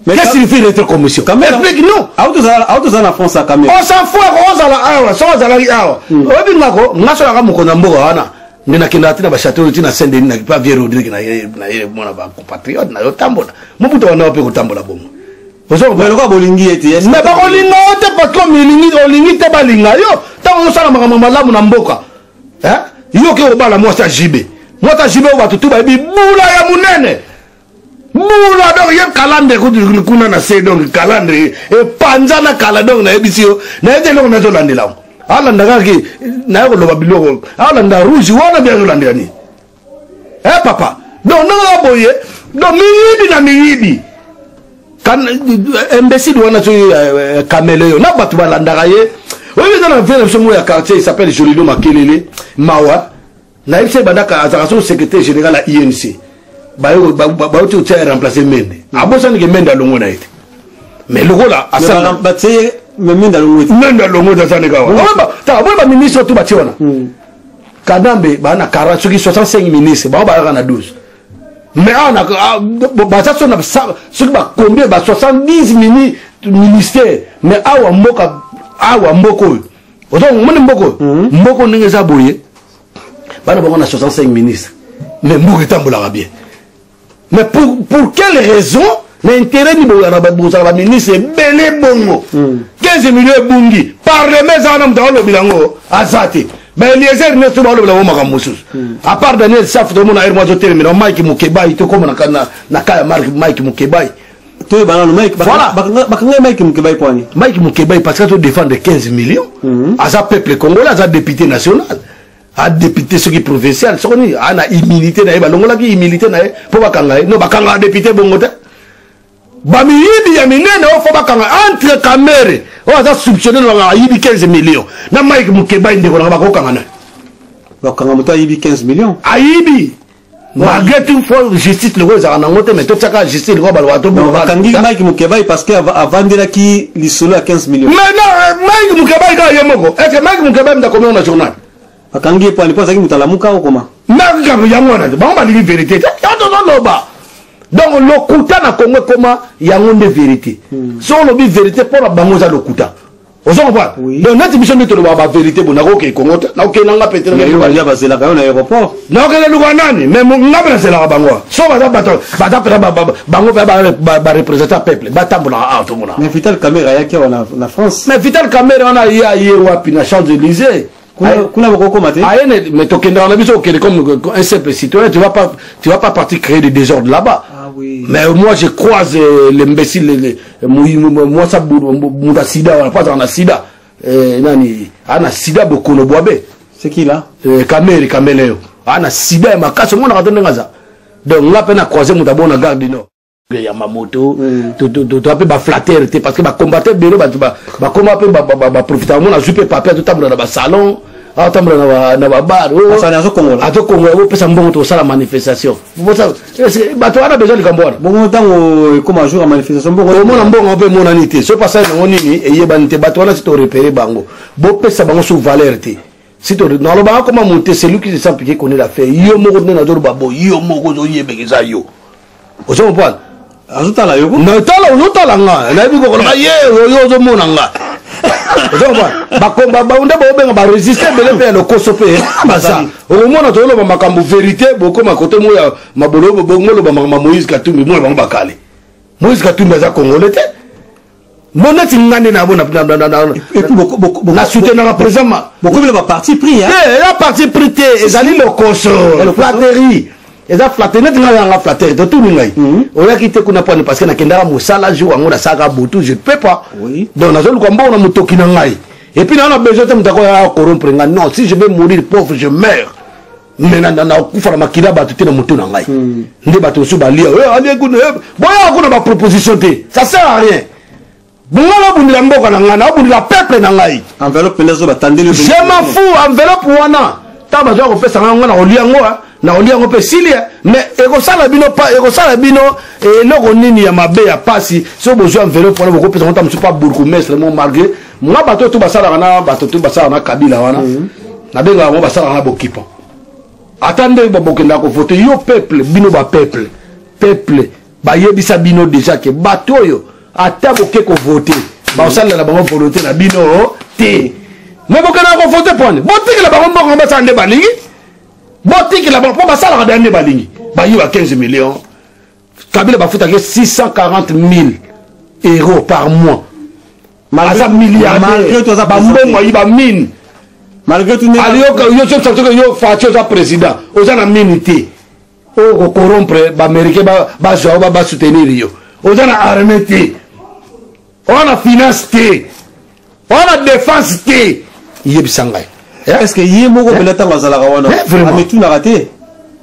Qu'est-ce que signifie rétrocommission? Explique-nous. Autozala na France, Kamerhe. On s'en fout, ozala awa, so ozalaki awa. Oyebi ngako, nga so yaka mokonzi ya mboka wana, nde nakendaka ti na bachâteau, ti na Saint Denis, pa vieux Rodrigue na ye, mona bacompatriote na yo tambola. Mobutu wana mpe kotambola bongo. Lokola bolingi ye te. Mais bakolinga yo te, parce que olingi te balinga yo. Ntango ozosala makambo malamu na mboka, yo oke kobala mwasi ya jibe, mwasi ya jibe oyo bato tu bayebi bula ya monene, bula. Donc ye calandre kuna na se, donc calandre epanza na kala. Donc nayebisi yo, nayebi eloko nazolandela yango. Alanda kaka naye koloba biloko, alanda rouge wana bi azolandela nini? Eh papa, donc ndenge boye, donc miyibi na miyibi, imbécile wana soki kamele oyo na bato balandaka ye. Oyebi, eza na vie na biso moko ya quartier, il s'appelle Jolino Makelele. Mawa, nayebi se bandaka azalaka so secrétaire général ya UNC, bauti kotia remplacer Mende. Abosani ke Mende alongo na ye te, mais lokola batie Mende alongo te. Mende alongo te, azani kawa. Tala boye, baministre tu batie wana, Kanambe baa na 40 soki 65 ministre, bango bazalaka na 12, mais awa baza so na soki bacombien, ba 70 mini ministère. Mais awa mboka, awa mboka oyo ozomoni, mboka oyo, mboka ndenge eza boye, bana bango na 65 ministre, mais mboka etambolaka bien. Mais pour quelle raison, na intérêt nini bozala baministre ebele bongo? 15 millions ebungi, parlement eza wana, moto aolobela yango aza te. Baeliezer nyonso baolobela yango makambo mosusu, à part Daniel Safu. Tomona ere mo azotelemela Mike Mokebai, tokóma na ka ya Mike Mokebai. Toyeba nano Mike. Voilà. Bakanga Mike Mokebai pwani? Mike Mokebai parce que azodéfendre 15 millions. Aza peuple congolais, aza député national, adéputé soki provincial soko nini, aa na immunité na ye, balongolaki immunité na ye mpo bakanga ye. No, bakanga député bongo te. Bamiyibi ya minene oyo fo bakanga, entre Kamerhe oyo aza soupçonné na ayibi 15 millions na Mike Mokebai, ndeko nanga, bakokanga na Bakanga moto ayibi 15 millions? Ayibi malgré tout, fo justice loko ezalaka nango te, mais totiaka justice loko balobaka to. Bakangi Mike Mokebai parce que avandelaki lisolo ya 15 millions. Mais non, Mike Mokebai kaka ye moko, est ce que Mike Mokebai mutu akomi na journal? Bakangi ye pwani mpo azalaki moto alamuka okoma. Makambo yango wana te, bango balingi verité te. Yango tozoloba. Donc lokuta na Congo ekoma yango nde verité. Soki olobi verité mpo na bango eza lokuta. Ozo comprendre? Oui. Donc neti biso nde tolobaka ba vérité bo nakokende Congo te, nakokende na nga peut-être Mais yo balia bazelaka yo na aéroport. Nakokende luka nani? Mais nga mpe nazelaka bango awa. So baza bato baza mpenza bango mpenza ba représentant peuple batambolaka awa tomona. Mais Vital Kamerhe ayaki awa na France. Mais Vital Kamerhe wana ye aye wapi na Champs-Élysées? Kuna kuna bokokoma te. Aye ne, mais tokendaka na biso okende comme un simple citoyen, tu vas pas partir créer des désordres là-bas. Ah oui. Mais moi je croise l'imbécile moi ça muta sida wana pas na sida. Nani ana sida bokono bwabe. C'est qui là? Kamerhe Kameleo. Ana sida ya makasi mona ka ndenge aza. Donc nga pe na croiser muta bona garde du Nord. Ya mamoto to mpe baflatter te parce que bacombattant ebele bato bakoma mpe baprofita bango nazwi mpe papier azotambola na basalon, azotambola na babar, azokongola, azokongola, opesa mbongo tosala manifestation. Bato wana besoin likambo wana. Bongo ntango ekoma jour ya manifestation, mbongo omona mbongo mpe emonani te. So pasali nango nini eyebani te. Bato wana si torepere bango, bopesa bango so valeur te. Si to nalobaka koma mote, celui qui se sent piqué connaît la fait. Yo moko nde nazoloba bo, yo moko ozoyebeka eza yo. Ozo comprendre? Azotala yo. Natala, ozotala nga, nayebi kokoloba ye oyo ozomona nga. Ozo comprendre? Bakomba nde bobenga baresiste ebele mpe ya lokoso mpe baza. Okomona tozoloba makambo vérité, bokoma kote moko ya mabolo, bongoloba makambo ya Moïse Katumbi. Mona bango bakale, Moïse Katumbi aza congolais te. Mo neti nga nde nabo na soutenaka président. Bokomi na baparti pris. Te, eza parti pris te, ezali lokoso, flatterie, eza flatterie. Neti ngai yanga flatterie, totuni ngai oyaki te kuna pwani parce que nakendaka mosala jour yango, nasalaka butu, je peux pas. Donc nazoluka mbongo na motoki na ngai et puis naa na besoin te moto akoya corrompre ngai. Non, si je vais mourir pauvre, je meurs, mais nakufa na makila bato te na motu na ngai. Nde bato mosusu balia alie kuna, boyaka kuna baproposition te, ça sert à rien. Nga nabundela mboka na ngai, nabundela peuple na ngai. Enveloppe mpenza zo batandeli. Je m'en fous. Enveloppe wana ntango bazwa kopesa ngai, nga nakolia yango, nakolia yango mpe esili. Mais ekosala bino, ekosala bino eloko nini ya mabe ya pasi soki bozwi enveloppe wana, bokopesa ngo ta mosusu pa bourgmestre mo. Malgré nga bato to basalaka na bato to basalaka na Kabila wana, nabengaka bango basalaka na bokipa. Ata nde bokendaka kovote, yo peuple, bino bapeuple, peuple bayebisa bino déjà ke bato oyo ata boke kovote, bakosalela na bango volonté na bino te. Me bokendaka kovote pone botikela bango mbongo, basala nde balingi. Botikela bango mpo basalaka da nde balingi. Bayiba 15 millions, Kabila bafutaki 640 000 euros par mois, aza milliardaire, bambongo ayiba mine. Malgré tout. Aliyoka yo soki yo Fatshi oza président, oza na mine te oyo kocorrompre baaméricain bazwa yo basoutenir yo. Oza na armée te, oza na finance te, oza na défense te, yebisa ngai. Est ce que ye moko mpena ntango azalaka wana ametunaka te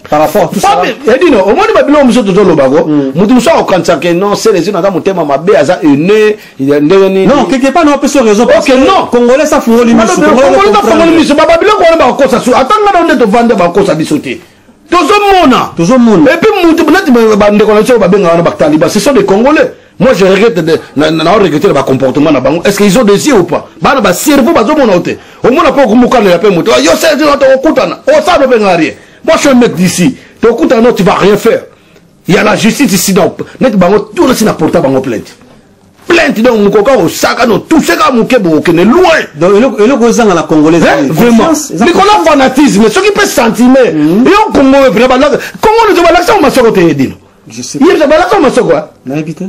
par rapport à tout ça? Edino, omoni babiloko mosusu tozolobako, motu mosusu akokanisa ke non, Celezino aza motema mabe, aza ene ndenge nini. Non, quelque part naopesa raison. Ok, non. Congolais safungoli miso. Congolais safungoli miso. Babiloko wana bakokosa su ata nga na nde tovandi, bakokosa biso te, tozomona. Tozomona. Et puis mutu neti bandeko na biso babengaka wana bataliban, ce sont des Congolais. Moi je regrette, na regrette na bacomportement na bango. Est ce que ils ont des yeux ou pas? Bana bacerveau bazomona o te. Omona mpo okomokanela mpe moto yo se tokokutana, osala mpe nga rien. Moi je suis un mec d'ici, tokutana, non, tu vas rien faire. Il y a la justice ici. Donc neti bango tuna si na porta bango plainte, plainte. Donc mokoka osaka no touche kaka moke, bokokende loin. Donc eloko ezanga na congolais. Vraiment, likolo fanatisme, soki mpe sentiment yo Kongo oyo mpena balaka Kongo noto balakisa masoko te. Edino, yebisa, balakisa masoko. Nayebi te.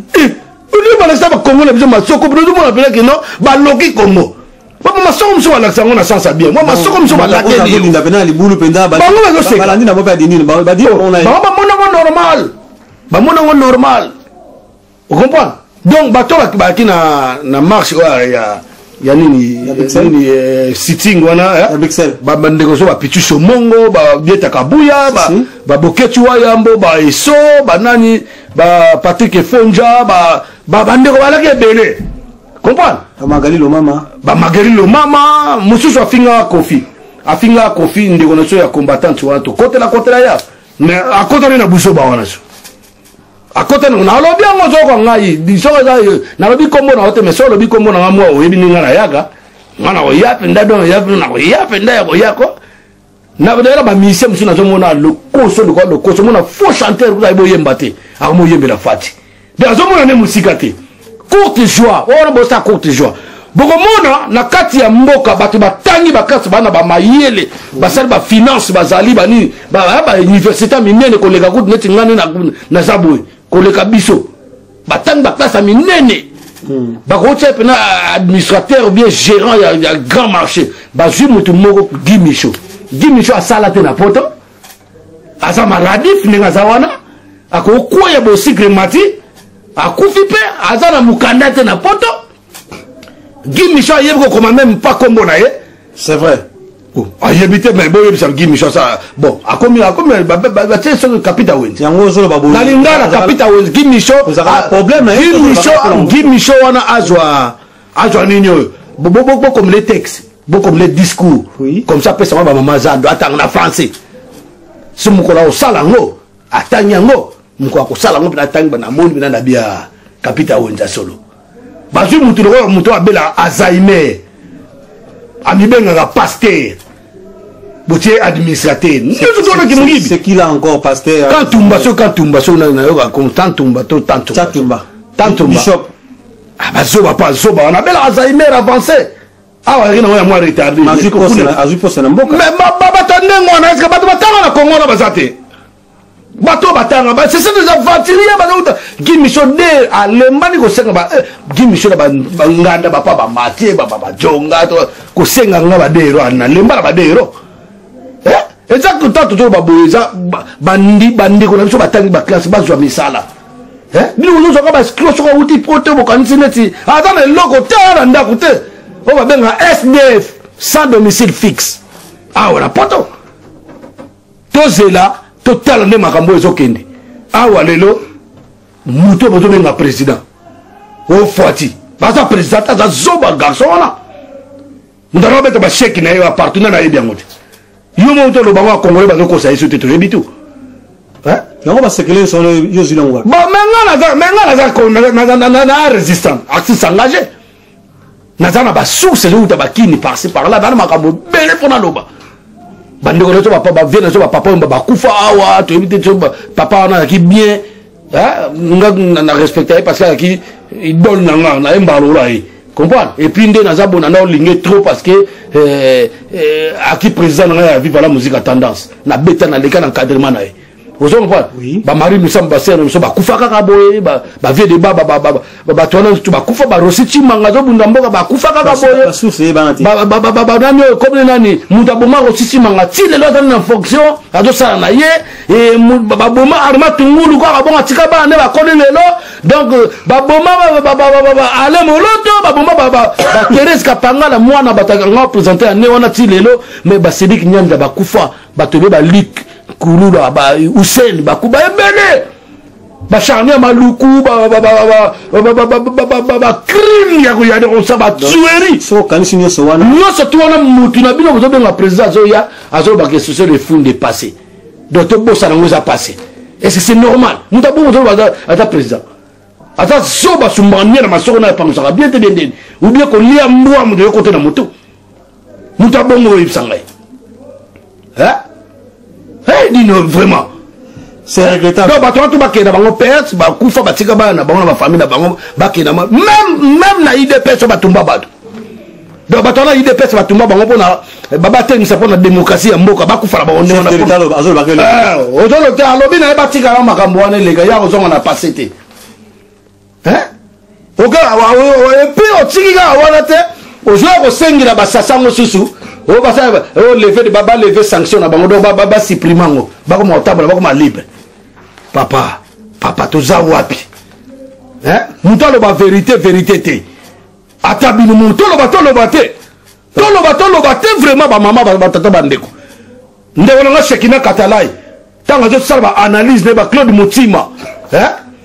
Oli balakisa bakongo na biso masoko, mpena ozomona mpena kino baloki Kongo. Papa, masoko mosusu balakisa yango na sens ya bien. Mwa masoko mosusu balakeli. Pena na libulu mpenza. Bango bazoseka. Balandi na moko ya dinini. Bango bamonango normal, bamonango normal, ocomprendre? Donc bato bayaki na marche oyo ya nini nini, sitting wana, bandeko so bapitu somongo, babieta Kabuya, baboketi wayambo, baeso banani, bapatrik Efonja, bandeko balaki ebele, comprendre? Bamagali Lomama. Bamagali Lomama mosusu afingaka Kofi, afingaka Kofi, ndeko na biso ya combattante wana. Tokotela kotela ya, mais akotani na busoba wana so akota nalobi yango soko ngai soko eza nalobi nkombo na yo te. Mais so olobi nkombo na nga mwa, oyebi ndenge nga nayaka, nga na koya mpenza. Donc ya na koya mpenza ya koya ko. Na bamusicien mosusu nazomona lokoso lokola lokoso, omona faux chanteur kuta ayebi oyemba te, akomoyembela Fati. De azomona nde mosika te. Courte joie wana, bosala courte joie, bokomona na kati ya mboka bato batangi baklase, bana bamayele, basali bafinance, bazali banini, bauniversité minene koleka kutu neti ngani naza boye, koleka biso batangi baklase ya minene. Bakotia mpena administrateur ou bien gérant ya grand marché. Bazwi motu moko, Guy Micho. Guy Micho asala te na poto, aza maladif ndenge aza wana, akokwea bosikre mati, akufi mpe aza na mokanda te na poto. Guy Micho ayebi kokoma même pas kombo na ye. C'est vrai. Oh, ayebi te, mais boyebisa Guy Micho asa bon, akomi batie soki Kapita Wenze. Yango ozoloba boye. Na lingala Kapita Wenze, Guy Micho. Ozalaka problème na ye. Guy Micho, Guy Micho wana azwa nini oyo, bokomele texte, bokomele discours. Oui. Comme ça apesanga bamama zando, atanga na français. So mokolo akosala yango, atangi yango, mokolo akosala yango mpena atangi, namoni mpena na bia Kapita Wenze solo. Bazwi mutu lokola mutu abela Alzheimer, amibengaka pasteur, botie administrateur, nyonso toonaki moyibi. C'est qui là encore, pasteur? Kantumba, so Kantumba, so nayoka Tantumba to Tantumba. Chatumba. Tantumba. Bishop. Ah, bazoba mpo azoba wana abelaka Alzheimer avancé awa, ayaki nango ya mwa retardé. Azwi poste na mboka. Mais bato ya ndenge wana, eske bato batanga na Kongo wana baza te? Bato batanga, ce sont des aventuriers. Bazauta Guy Micho de alembani kosenga ba Guy Micho na banganda, bapa bamatie, bajonga kosenga nga badero, nalemba na badero. Eza tanto to baboye, eza bandeko na biso batangi baklasse, bazwa misala. Bino ozozwaka bascro soki awuti po te, bokanisi neti aza na eloko te, aya na ndako te, oyo babenga SDF, sans domicile fixe, awa na poto. Tozela, totala nde makambo oyo ezokende awa lelo. Moto oyo bazobenga président ofwati, baza président te, aza zoba garçon wana. Moto ana babeta basheki na ye bapartenaire, nayebi yango te. Yo moko toloba ngo, akongole bazokosa ye so te, toyebi tu. Yango basekele nyonso wana, yo ozwi yango wapi? Bon, mais nga naza na résistant, artiste engagé, naza na basource ezowuta bakini par-ci par-là, naza na makambo ebele mpo naloba. Bandeko na biso, bavie na biso, bapapa oyo bakufa awa, toyebi te. Papa wana azalaki bien, nga na respecte ye parce que azalaki idole na nga, nayembaka lokola ye, comprendre. Et puis nde naza bona na olinge trop parce que aki président na ngai ya Viva la Musique à tendance, nabeta, naleka na encadrement na ye, ozo comprendre. Bamari misambo, basere na biso bakufa kaka boye, bavie de bato wana bakufa, barosi Cimanga azobunda mboka, bakufa kaka boye. Banani oyo komine nani, moto aboma Rosi Cimanga ti lelo azali na fonction, azosala na ye. Baboma Arma Tungulu kaka bongo, atika bana nde bakoli lelo. Donc baboma Ale Moloto, baboma baTherese Kapangala, mwana bato anga présente ya ne wana ti lelo. Mais basedik Nyanja bakufa, bato ebe balik Kulula, ba Hussein bakuba ebele, bacharnier Maluku, bacrime ya kosa, batuerie. Okanisi nyonso wana? Nyonso tu wana, mutu na bino bozobenga président azoya, azolobaka ce sont les foules de passé, donc tobosana yango, eza passé. Est ce que c'est normal? Mutu abongo toloba aza président, aza zoba, sumbaka nie na masoko na epangusaka bien te, bien ndeni ou bien kolia mbwa, moto yokote na motu. Moto abongo oyebisa ngai, hey, dino vraiment. C'est regrettable. Donc bato wana to bakende bango perte, bakufa, batika bana na bango na bafamille na bango, bakenda même na UDPS oyo batumba bato. Donc bato wana UDPS batumba bango mpona babatelemisa mpona démocratie ya mboka, bakufa na bango ndenge ozolo te. Alobi na ye batikala makambo wana eleka, ya kozonga na passé te. Ok, et puis otiki kaka wana te, ozwa kosengela basasa mosusu oyo basala oyo lever, balever sanction na bango, donc basupprime yango, bakoma kotambola, bakoma libre. Papa, papa, toza wapi? Moto aloba vérité, vérité te. Ata bino moto toloba, toloba te, toloba, toloba te. Vraiment, bamama, batata, bandeko, ndeko na nga Shekina Katalai, ntango azosala baanalyse na ye, baclaude Motima,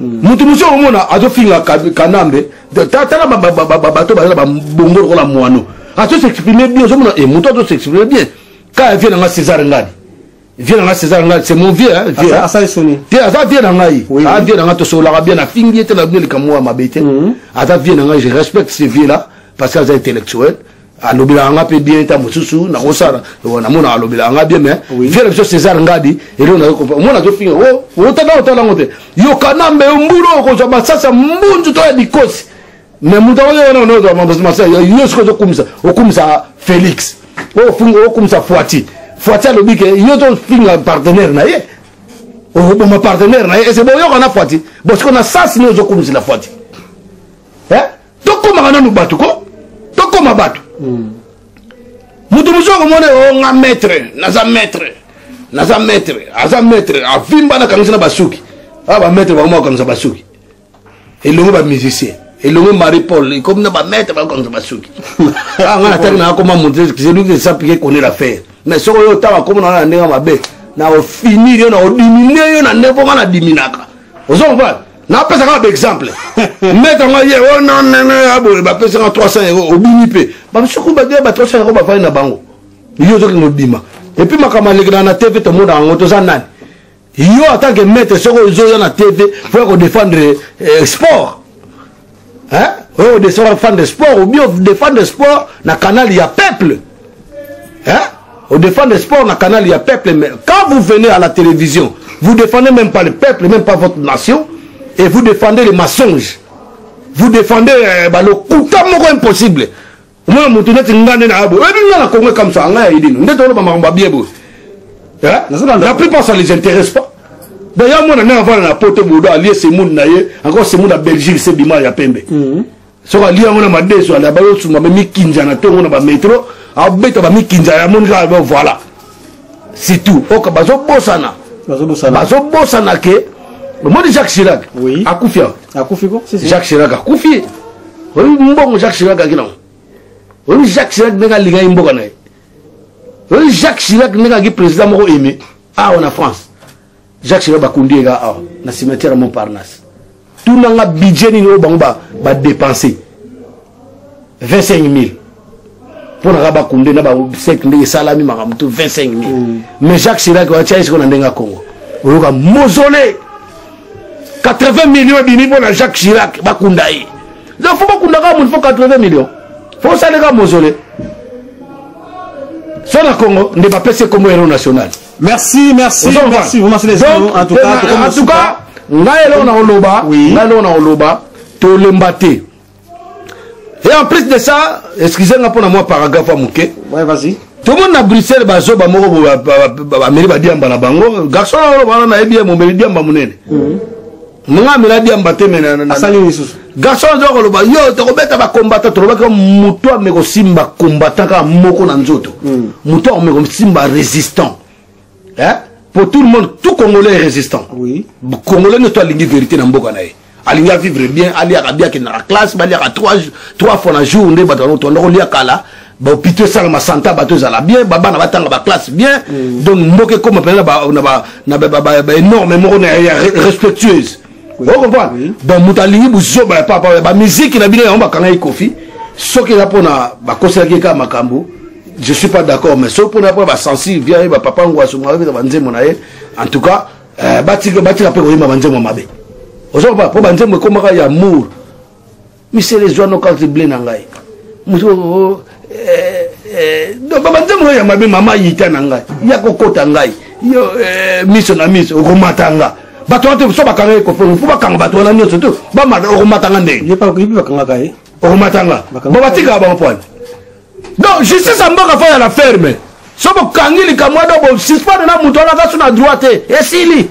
moto mosusu okomona azofinga Kanambe. Tala bato baza na babongo lokola mwano, azosexprime bien, ozomona moto azosexprime bien. Kaya vie na nga César Ngadi, vie na nga César Ngadi, c'est mon vieux, hein, vieux. Asali soni. Te, aza vie na ngai, aza vie na ngai, tosololaka bien, nafingi ye te, na bien likambo ya mabe te. Aza vie na ngai, je respecte ce vieux là parce que aza intellectuel. Alobelaka nga mpe bien, ta mosusu nakosala namona alobelaka nga bien, mais vieux na biso César Ngadi, eloko nazo omona azofinga otala otala yango te. Yo Kanambe, yo mbulu, okozwa masasi ya mbunzu to ya dikosi. Mais moto yango wana ozwa masasi yo soki ozokumisa, okumisa Félix, ofunga okumisa Fwati. Fwati alobi ke yo tofinga partenaire na ye, okoboma partenaire na ye. Ese boyoka na Fwati bo sikoyo na sasi nini ozokumisela Fwati? Tokomaka nanu bato ko tokoma bato. Moto mosusu akomona o nga maître, naza maître, naza maître, aza maître, avimba nakangisi na basuki. Awa bamaître bakoma kokangisa basuki elongo, bamusicien elongo, Marie Paul ekomi na bamaître bakokangisa basuki. Ah, nga nataki na akoma moto, celui qui s'applique connaît l'affaire. Mais soki oyo otanga komona wana na ndenge mabe, na ofinir yo, na odimine yo na ndenge mpo nga na diminaka. Ozo comprendre? Napesa kaka baexemple. Maître ngo ye o non non non, boye bapesaka 300 euro, obimi mpe basuku badia ba 300 euro, bafandi na bango. Yo ozokende obima, et puis makambo alekela na TV, tomona yango. Toza nani? Yo en tant que maître, soki ozoya na TV faut ya kodéfendre sport, hein? Oyo odéfendre sport ou bien odéfendre sport na canal ya peuple, hein? Odéfendre sport na canal ya peuple, mais quand vous venez à la télévision, vous défendez même pas le peuple, même pas votre nation, et vous défendez les mensonges, vous défendez balokuta moko impossible. Omona motu neti nga nde na boye, oyebi nga na Congo ekamwisa ngai ya yedino nde toloba makambo ya bien boye. La plupart, ça les intéresse pas. D'ailleurs mona ndenge avanda na poto bodo, alie semoule na ye, encore semoule ya Belgique, se bima ya pembe. Soki alie yango na madeso, ala bayosumba me mikinza na ntongo na bametro, abeta bamikinza ya moni kaka. Voilà, c'est tout. Oka bazobosana, bazobosana ke omoni Jacques Chirac akufi awa. Akufi ko? Jacques Chirac akufi. Oyebi mbongo Jacques Chirac aki nango? Oyebi Jacques Chirac ndenge alingaki mboka na ye? Oyebi Jacques Chirac ndenge aki président moko aimé awa na France? Jacques Chirac bakundi ye kaka awa na cimetière ya Montparnasse. Tunanga budget nini oyo bango badépense? 25 000 mpo na kaka bakunde na basek ndenge esalami makambo to 25 000. Mais Jacques Chirac atia ye sikoyo na ndenge ya Congo, oyoka mausolée 80 millions ebimi mpo na Jacques Chirac bakunda ye. Donc faut bakunda kaka moto, faut 80 millions, faut osaleka mausolée. So na Congo nde bapesi kombo héros national. Merci, merci, merci vraiment, c'est les Donc, en tout cas. En tout cas, ngai eloko na koloba, ngai eloko na koloba, tolemba te. Et en plus de ça, excusez nga mpona mwa paragraphe ya moke. Ouais, vas-y. Tomoni na Bruxelles bazoba moko bameli badiamba na bango. Garçon oyo wana nayebi ye, momeli diamba monene. Nga amela diamba te, me asali lisusu. Garçon aza koloba yo tokobeta bakombata. Tolobaki moto ame kosimba combattant kaka moko na nzoto, moto ame kosimba résistant, hein? Pour tout le monde, tout Congolais est résistant. Congolais nyonso alingi vérité na mboka na ye, alingi avivre bien, aliaka bien, akendaka classe, baliaka trois fois na jour. Nde bato bango tonda kolia kala, bahôpitaux esalama, santa bato ezala bien, babana batanga baclasse bien. Donc mboka ekoma mpenza na baénorme moko ya respectueuse. Ocomprendre? Donc moto alingi buzoba ya papa, bamiziki na bino yango bakangaki Kofi. Soki eza mpona bakoselaki kaka makambo, je suis pas d'accord. Mais soki mpona basensible via ye, bapapa Ngwaso babeta banzembo na ye. En tout cas, batika, batika mpe koyemba banzembo mabe. Ozokopa mpo banzembo ekomaka ya amour, misele ezwano carte ble na ngai moto. Banzembo oyo ya mabe, mama yita na ngai ya kokota ngai yo miso na miso okomata nga. Bato wana te, so bakanga ye Kofi, fo bakanga bato wana nyonso te, bamata okomata nga ndenge. Bakangaka ye. Okomata nga bo, batikaka bango poani. Donc justice ya mboka fo ya la ferme. So bokangi likambo wana, bosuspendre na moto wana, aza so na droit te, esili.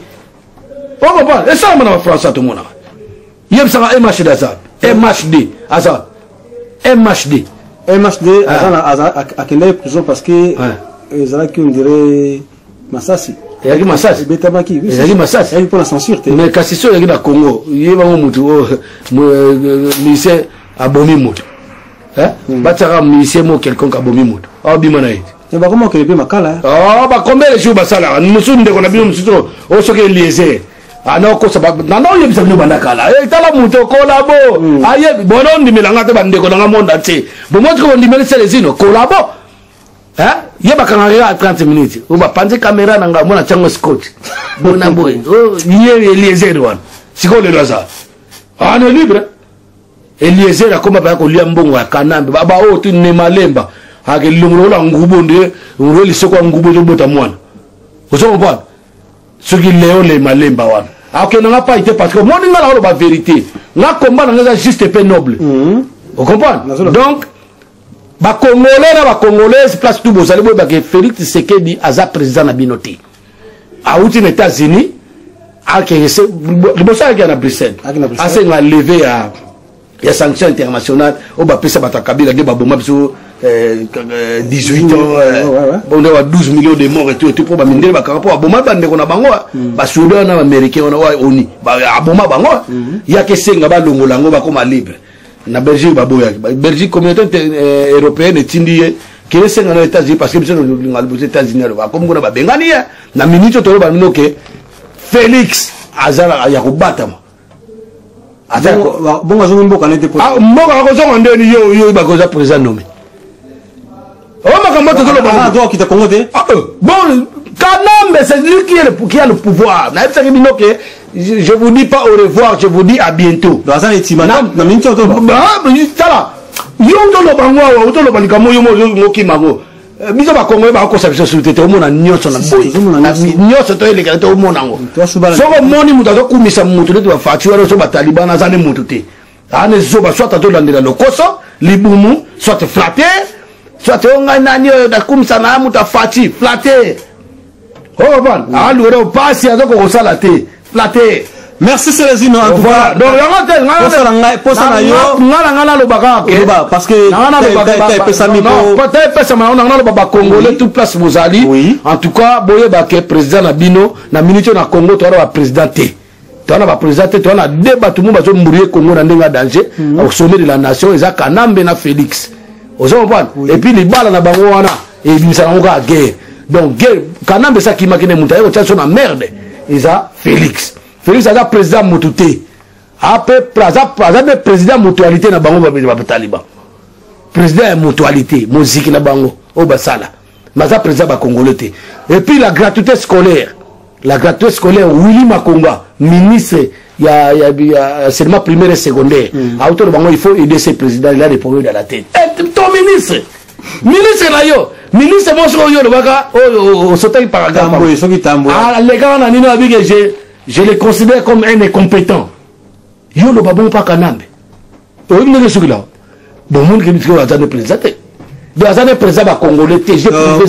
Ocomprendre? Esalama na bafrançais, tomonaka. Yebisaka MHD aza, MHD aza, MHD. MHD akendaki prison parce que ezalaki, on dirait, masasi. Ezalaki masasi. Ebetamaki. Ezalaki masasi. Ezalaki mpona censure te. Mais kasi so ezalaki na Congo, ye bango motu oyo musicien abomi moto, batiaka musicien mo quelconque abomi moto, aobima na ye te. Bakoma okende mpe makala. Ba combien de jours basalaka mosusu? Ndeko na bino mosusu oyo, soki Eliezer ana okosa nana, oyebisa bino banda kala. Tala moto kolabo ayebi bona ondimelanga te. Bandeko nanga monde entier, bomoti ko bondimeli Selezino kolabo ye, bakangaka kaka 30 minutes oyo bapanzi caméra na ngai, mona tiango scotch bona boye. Ye Eliezer wana sikoyo lelo aza ana libre. Eliezer akoma baya kolia mbongo ya Kanambe ba ba oyo tu nemalemba ake longo lokola ngubo nde nde lisoko ya ngubo ezobota mwana ozo comprendre soki Leo Lemalemba wana akende nga pai te parce que omoni nga nakoloba verité nga combat na nga eza juste pe noble mm -hmm. ocomprendre donc bacongolais na bacongolaise place tout bozali boyebake Félix Tshisekedi aza président na bino te awuti na États-Unis akende liboso ayaki na Bruxelles asenga leve ya ya sanction internationale oyo bapesa bato ya Kabila nde baboma biso 18 ans bon nde ba 12 millions de morts et tout et tout mpo bamindele bakanga mpo baboma bandeko na bango basuedois wana baaméricain wana oyo oni aboma bango yaka esenga balongola yango bakoma libre na Belgique baboyaki Belgique communauté européenne etindi ye kende senga na États-Unis parce que biso tolinga liboso États-Unis aloba akomi kuna babengani ye na minute oyo toloba bino ke Félix aza ya kobatama bongo azongi mboka nete mboka akozonga ndeni yo yo bakoza président nommé oyo makambo tozoloba kita Congo te bon Kanambe c'est lui qui, est le, qui a le pouvoir nayebisaki bino ke je vous dis pas au revoir, je vous dis à bientôt. Dans un etima na minute oyo tala yo ntoloba ngo awa otoloba likambo yo mokima ngo biso bakongole bakokosa biso susu te omona nyonso na boye nyonso toyelekela te omona yango soki omoni moto azokumisa moto neti bafati wana so bataliban aza ne moto te ane zoba soit azolandela lokoso libumu soit flatter soit oyo ngai nani oyo nakumisa na ya moto afati flatter oyo aluka pasi azokoka kosala te flatter. Merci Celezino en tout cas. Donc yango te nga na posa na yo nga na nga naloba kaka ke parce que nga naloba epesami po ta epesama na nga naloba ba congolais tout place bozali en tout cas boyeba ke président na bino na minute na Congo toza na ba président te toza na ba président te toza na deux bato mo bazo mbrouiller Congo na ndenge ya danger au sommet de la nation eza Kanambe na Félix ozo comprendre et puis libala na bango wana ebimisa nango kaka guerre donc guerre Kanambe esa akimaki nde moto aye kotia biso na merde eza Félix. Félix aza président motu te ape aza mpe président mutualité na bango bataliban président ya mutualité moziki na bango oyo basala mais aza président bacongolais te. Et puis la gratuité scolaire, la gratuité scolaire, Willy Makonga ministre ya, ya, ya enseignement primaire et secondaire mm. Autour de bango il faut aider ce président, il a des problèmes dans la tête. Et ton ministre ministre na yo ministre mo soki oyo olobaka oyo osotaki paragraphe soki tambo alekaka na nini abike je le considère comme un incompétent yo oloba bongo mpa Kanambe oyebi ndenge soki la bomoni ke biso aza ne président te donc aza ne président bacongolais te.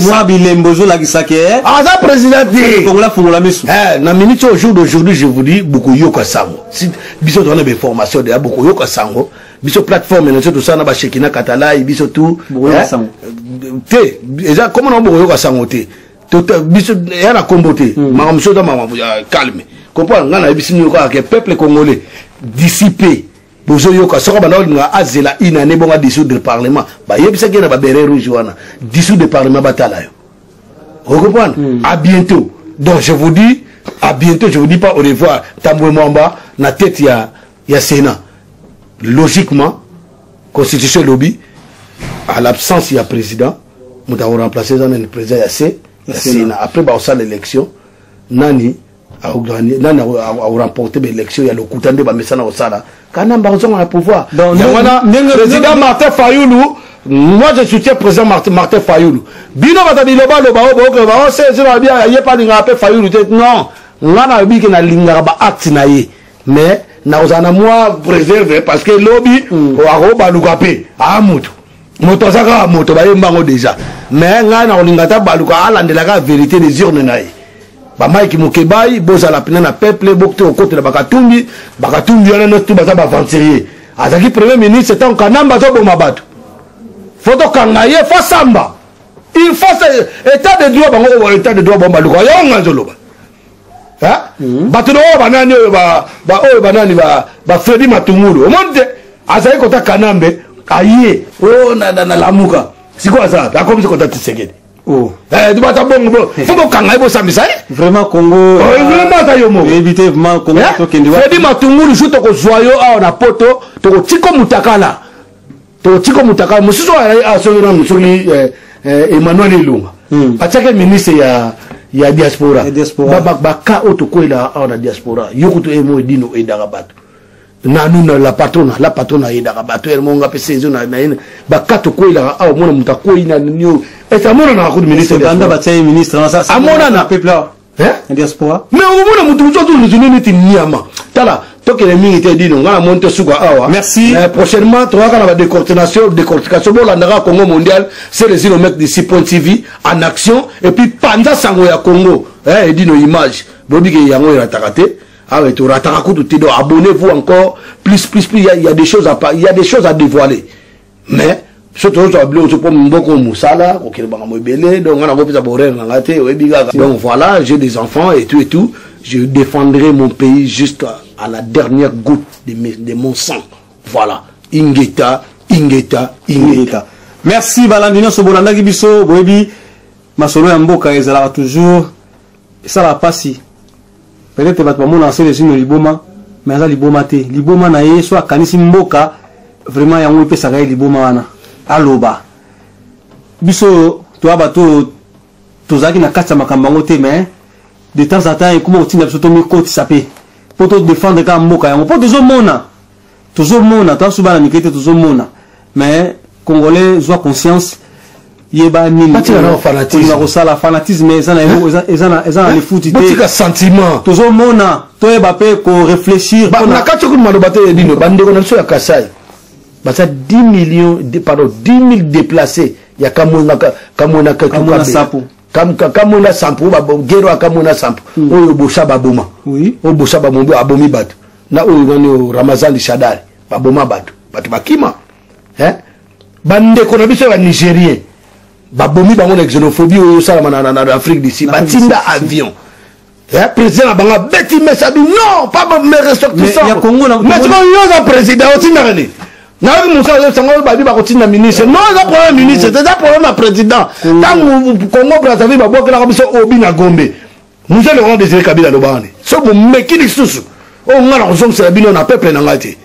Mwa bilembo ezolakisa ke aza président te. Kongola fungola miso. Na minute au jour d'aujourd'hui je vous dis bokoyoka sango si biso toza na bainformation deya bokoyoka sango biso plateforme na biso tosala na bashekina katalai biso tu te eza koma na bokoyoka sango te biso eya na kombo te makambo mosusu eza makambo ya calme comprendre ngai nayebisi nino kaka ke peuple congolais dissipé bozoyoka soki banda olinga azela une année bongo adissoudre parlement bayebisaki ye na baberet rouge wana dissoudre parlement batala yo ocomprendre mm. À bientôt, donc je vous dis à bientôt, je vous dis pas au revoir. Tambwe Mwamba na tête ya ya Sénat, logiquement constitution lobby à l'absence ya président moto akoremplace eza nani président ya c ya Sénat après baosala élection nani nani akoremporte baélection ya lokuta nde bamesana kosala Kanamba akozonga na pouvoir. Yango wana président Martin Fayulu, moi je soutiens président Martin, Martin Fayulu. Bino bato bilobaloba oyo boyoka ba osezela bia ye pa alingaka mpe Fayulu te non nga nayebi ke nalingaka baacte na ye mais nakozala na mwa réserve parce que lobi akobaluka mpe aa moto moto aza kaka moto bayemba yango déjà mais ngai nakolinga ata baluka alandelaka vérité des urnes na ye bamike mokebai bozala mpena na peuple bote kokotela bakatumbi bakatumbi wana nyonso tu baza baaventurier azalaki premier ministre ntango Kanamba azoboma bato fo tokanga ye fo samba il faut état de droit bango oyo état de droit bango baluka yango ngai nzoloba bato na oyo banani oyo oyo banani bafredi Matungulu omoni te azali kota Kanambe aye oyo na Lamuka sikoyo aza akomisi kota Tshisekedi. Oh. Eh, bata bongo bo. Faut bokanga ye bosambisa ye. Vraiment Congo. Oh, vraiment ata yo moko. Yebi te vraiment Congo tokende wapi. Fredi Matungulu jour tokozwa yo awa na poto tokotika mutakala. Tokotika mutakala mosusu oyo soki nanu soki Emmanuel Ilunga. Atiaki ministre ya ya diaspora. Ya diaspora. Ba ba ka oyo tokwela awa na diaspora. Yo kutu emo edino edaka bato. Nanu na la patrona, la patrona ayedaka bato ya monga pe saison na na bakata okwelaka awa omona moto akwei na nini oyo ete amonanaka kutu ministre banda batia ye ministre na sa amonana peuple awa na diaspora. Mais okomona moto mosusu azo raisonner neti niama. Tala, tokende mingi te dino, ngai namoni tosuka awa. Merci. Mais prochainement toyaka na badécortination, décortication. Bolandaka Congo Mondial, c'est les Inomec d'ici point TV en action et puis panza sango ya Congo, eh, edino image boyebi ke yango erataka te. Ah ouais, torataka kutu te. Donc abonnez-vous encore plus plus plus, il y a des choses à, il y a des choses à dévoiler. Mais so tozozwa biloko so mpo mboko mosala kokende makambo ebele, donc nga nakopesa borere na nga te, oyebi kaka. Donc voilà, j'ai des enfants et tout et tout, je défendrai mon pays jusqu'à à la dernière goutte de mon sang. Voilà, ingeta, ingeta, ingeta. Merci balandi nyonso bolandaki biso. Boyebi masolo ya mboka ezalaka toujours, esalaka mpasi. Peut-être bato bamonaka Celezino liboma, mais aza liboma te. Liboma na ye so akanisi mboka vraiment, yango epesaka ye liboma wana. Aloba biso toya bato oyo tozalaki na kati ya makambo yango te, mais de temps en temps ekoma kotinda biso tomikotisa mpe mpo todefendre kaka mboka yango, mpo tozomona, tozomona, toasu bana mike te, tozomona. Mais congolais, zwa conscience, yeba nini Batika na fanatisme. Kolinga kosala fanatisme eza na eza na lifuti te. Botika sentiment. Tozomona, toyeba mpe korefléchir. Na kati okuti maloba te edino, bandeko na biso ya Kasai baza 10 millions pardon, 10 000 déplacés ya Kamwena, Kamwena. Kamwena Sapu. Kamwena Sampu, gero ya Kamwena Sampu oyo bosa baboma, oyo bosa baboma, abomi bato na oyo nani oyo Ramazani Shadari, baboma bato, bato bakima, hein? Bandeko na biso ya banigérien babomi bango na xénophobie oyo osalama na Afrique d'ici. Batinda avion. Eh, président na bango abeti mesa bi non pas mes ressortissants. Mais ya Congo mais sikoyo yo oza président, otindaka nini? Nayoki mosala osango babi bakotinda ministre. Non, eza problème ministre te, eza problème ya président. Ntango Congo Brazzaville babwakelaka biso obi na Gombe, Mzee Laurent Désiré Kabila alobaka nini? So bomeki lisusu oyo, ngai na kozongisela bino na peuple na ngai te.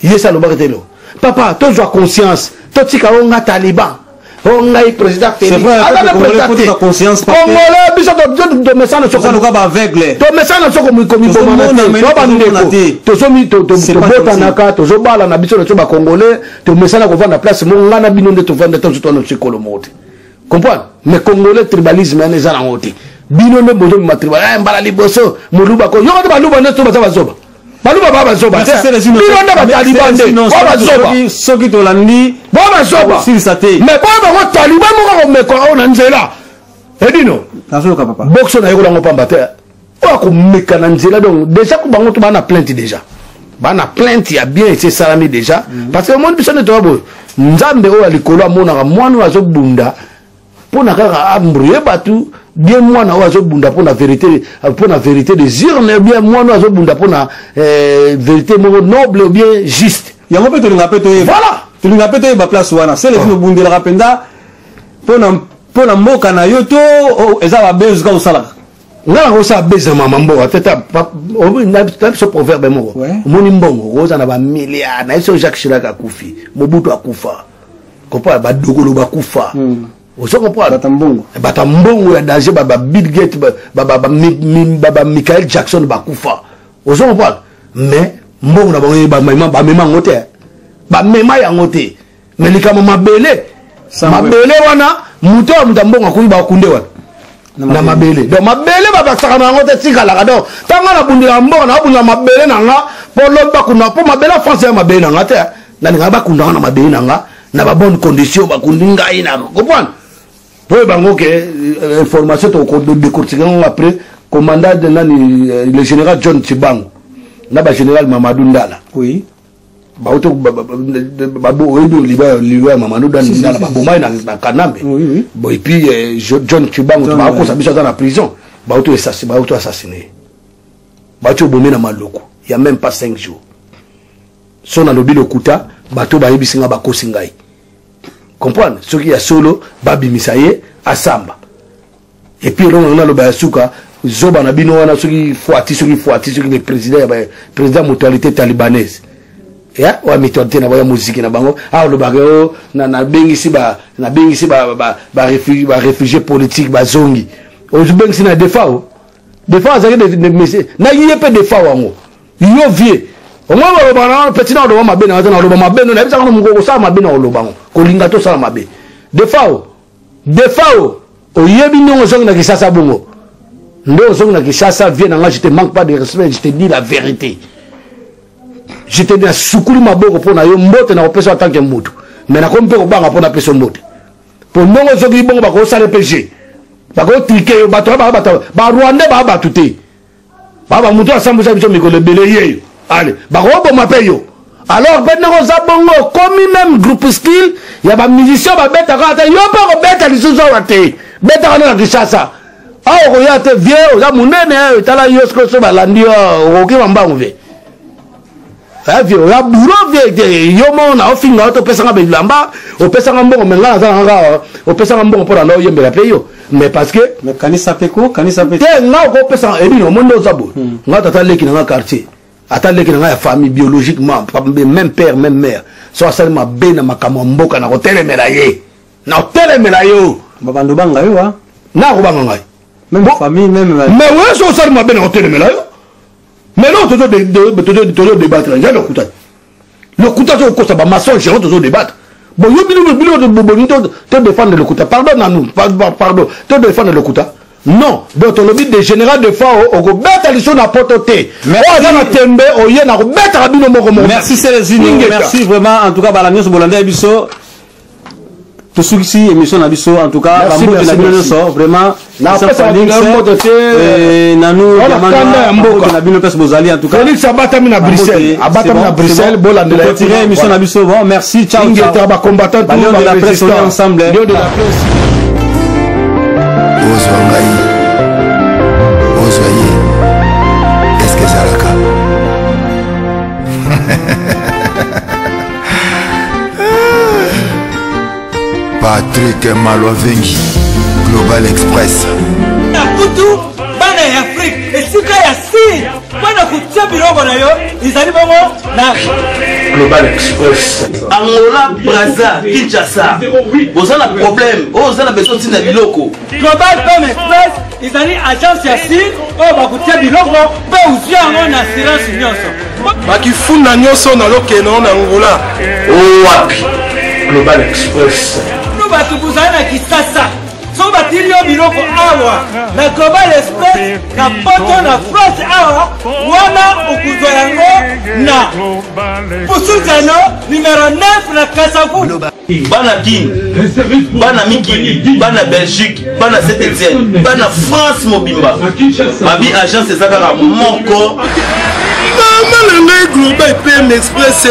Ye se alobaki te. Lo papa, tozwa conscience, totika oyo nga taliban, oyo ngai président C'est Félix vrai, aza na Congolais, président faut te. tozwa conscience parce que- Congolais, biso tomesana Toza lokola baaveugle. tomesana so komibomana Tozomona, te. mais To tozomona bandeko te. C'est pas tobotanaka, tozobala na biso na biso bacongolais, tomesana kovanda place moko, ngai na bino nde tovanda te, tozotwana biso ekolo moko te, comprendre? Mais congolais, tribalisme wana eza nango te. Bino nde bozobima tribal. Eh, mbala liboso moluba ko yoko te, baluba nde so baza bazoba, baluba baa bazoba te. Merci, Celezino. Bino nde bataliban nde Celezino, ba bazoba. Soki tolandi ba bazoba. Kosilisa te. Mais boyo bango taliban moko akomeka oyo na nzela edino. Nazoyoka papa. Boxe nayekola yango pamba te. Oyo akomeka na nzela, donc déjà ko bango to baa na plainte déjà, baa na plainte ya bien esi esalami déjà, parce que omoni biso nde toya boye, Nzambe oyo ya likolo amonaka mwana oyo azobunda mpona kaka ambrouye bato bien, mwana oyo azobunda mpona vérité, mpona vérité des urnes bien, mwana oyo azobunda mpona vérité moko noble ou bien juste. Yango mpe tolinga mpe toyeba. Voilà. Tolinga mpe toyeba place wana Celezino obundelaka mpenza mpona mboka na yo to eza babese kaka osalaka? Nga nakosala bese na mama mboka te. Na biso proverbe moko, omoni mbongo oza na bamilliard na biso, Jacques Chirac akufi, Mobutu akufa, comprendre, badokolo bakufa, ozo comprendre? Bato ya mbongo. Bato ya mbongo ya danger, ba Bill Gates, ba Michael Jackson bakufa, ozo comprendre? Mais mbongo na bango bamema yango te, bamema yango te. Mais likambo mabele, mabele wana, moto oyo moto ya mbongo akufi, bakunde wana na mabele. Donc mabele babasaka na yango te, tikalaka. Donc ntango nabundela mboka, nabundela mabele na nga mpo lobi bakunda, mpo mabele ya France ya mabele na nga te. Nalingaka bakundanga na mabele na nga na babonne condition, bakundi ngai na comprendre po bango ke information tokodécortiquer yango après. Commandant de nani, le général John Tshibangu na bagénéral Mamadou Ndala. Bauti oyebi liwa ya Mamadou Ndala, babomai na Kanambe. Bon, et puis John Tshibangu bakosa biso aza na prison, bauti assassiné, bauti obomi na Maluku ya même pas 5 jours. So nalobi lokuta, bato bayebisi nga, bakosi ngai, comprendre? Soki ya solo, babimisa ye asamba. Et puis elongo nango naloba ya suka, zoba na bino wana, soki Fwati, soki Fwati, soki le président ya président mutualité talibanaise ya oya mutualité na bango ya moziki na bango awa, olobaka o nabengisi ba nabengisi ba réfugié politique bazongi, ozobengisi na Defao. Defao azalaki na ye mpe Defao yango yo vie. Omoni baloba na petit na oloba mabe na te, na oloba mabe no nayebisaka no mokolo kosala mabe na oloba ngo kolinga te osala mabe. Defao, Defao, oyebi ndenge ozongi na Kinshasa bongo nde ozongi na Kinshasa vie na nga, je te manque pas de respect, je te dis la vérité. Je te dis, nasukuli maboko mpo na yo, mbote nakopesa en tant que mutu, mais nakomi mpe kobanga mpo napesa yo mbote mpo ndongo ozongi bongo bakosala mpe je bakotrike yo. Bato ba rwandais baa bato te, baba moto asambwisa biso mikolo ebele yeyo, ale bakoboma mpe yo. Alors mpe ndenge oza bongo, okomi meme groupuscule ya bamusicien babetaka, ata yo mpe okobeta lisusu awa te, betaka nde na Kinshasa. Awa okoya te vie, oza monene, etala yo sikoyo, so balandi yo okokima mbangu vie. Vie oya bouro vie, yo moko na ofinga yo, topesanga bilamba, opesanga mbongo, me ngai naza nanga kaka opesanga mbongo mpo na nda oyembela mpe yo, mais parce que Mais kanisa mpe ko kanisa mpe te, nga okopesa ebino omoni nde oza boye. Nga tata leki na nga quartier, ata leki na nga ya famille biologiquement, même père même mère, so asali mabe na makambo ya mboka, na kotelemela ye, na kotelemela yo. Babando banga yo a na kobanga ngai. Même famille même. Mais oyo so osali mabe, na kotelemela yo. Mais non, tozo débattre eza lokuta, lokuta tokokosa bamensonge yango, tozo débattre. Bon, yo bino bino bolingi to défendre lokuta, pardon nanu, pardon, to défendre lokuta non. Donc tolobi de général de fois okobeta liso na poto te, oyo aza na tembe oye na kobetaka bino moko moko. Merci Celezino, merci vraiment. En tout cas bala nyonso bolanda biso, tosukisi émission na biso. En tout cas bambote na bino nyonso vraiment. Mbote te. Nanu kanda ya mboka na bino place bozali, en tout cas. Félix abatami na Bruxelles, abatami na Bruxelles, bolandela. Continuer émission na biso. Bon, merci, ciao ciao. Ingeta bacombattant. Lion de la presse, on est ensemble. Lion de la presse. Ozwa ngai, ozwa ye, eske ezalaka? Patrick Malwavengi, Global Express. Na kutu bana ya Afrike, esika ya sir mpo na kotia biloko na yo ezali bongo na Global Express. Angola, Braza, Kinshasa, boza na problème oyo, oza na besoin ntina biloko. Global Pem Express ezali agence ya sir oyo bakotia biloko mpe ozwi yango na assurance nyonso. Bakifunda nyonso nalokeno na Angola. Owapi Global Express. No bato bozali na Kisasa, soki batili yo biloko awa na Global Express na poto na France awa wana, okozwa yango na Pusuzano numero 9 na Kasavu. Bana Kin, bana mikili, bana Belgique, bana Saint Etienne, bana France mobimba, babi agence eza kaka moko. Mama na ngai, Global PM Express.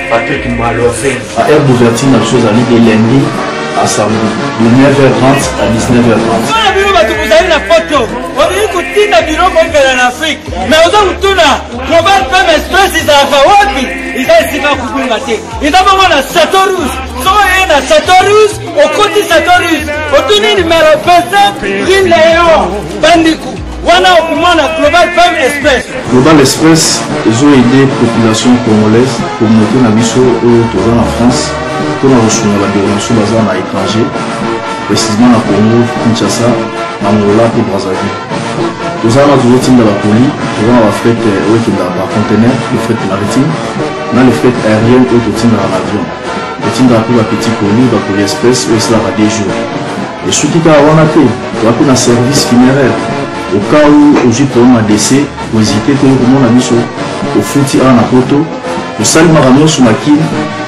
Patrick Maloven. Heure d'ouverture na biso ezali de lundi à samedi de 9h30 à 19h30. Mpona bino bato bozali na poto, olingi kotinda biloko ekela na Afrike, mais oza kotuna Global Pem Express ezalaka wapi, eza esika kobunga te, eza bongo na Chateau Rouge. Soki oye na Chateau Rouge, okoti Chateau Rouge, otuni numero 25 rue Léon Bandiku, wana okomona Global Pem Express. Global Express ezoaide population congolaise, communauté na biso oyo toza na France, mpona kosunga bandeko na biso baza na étranger, précisément na Congo Kinshasa, Angola mpe Brazzaville. Toza wana, tozotinda bacolis, toza na bafret oyo ekendaka par conteneur, le fret maritime na le fret aérien oyo totindaka na avion. Totindaka mpe bapetit colis, bacolis express oyo esalaka 2 jours. Esuki kaka wana te, toza mpe na service funéraire. Au cas où ozwi problème ya décès, kohésite te komona biso. Ofuti awa na poto, tosali makambo nyonso na Kine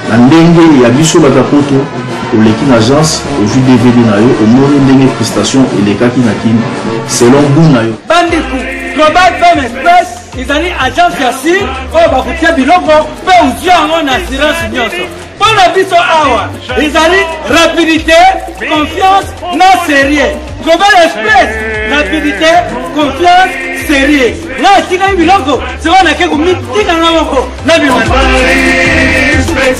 na ndenge ya biso bato ya poto. Oleki na agence, ozwi DVD na yo, omoni ndenge prestation elekaki na Kine selon goût na yo. Bandeko, Global Pem Express ezali agence ya sir oyo bakotia biloko mpe ozwi yango na assurance nyonso. Mpo na biso awa ezali rapidité, confiance na sérieux. Global Express, rapidité, confiance, sérieux. Nga atikaki biloko sikoyo, nake komitika nga moko na bima. Express.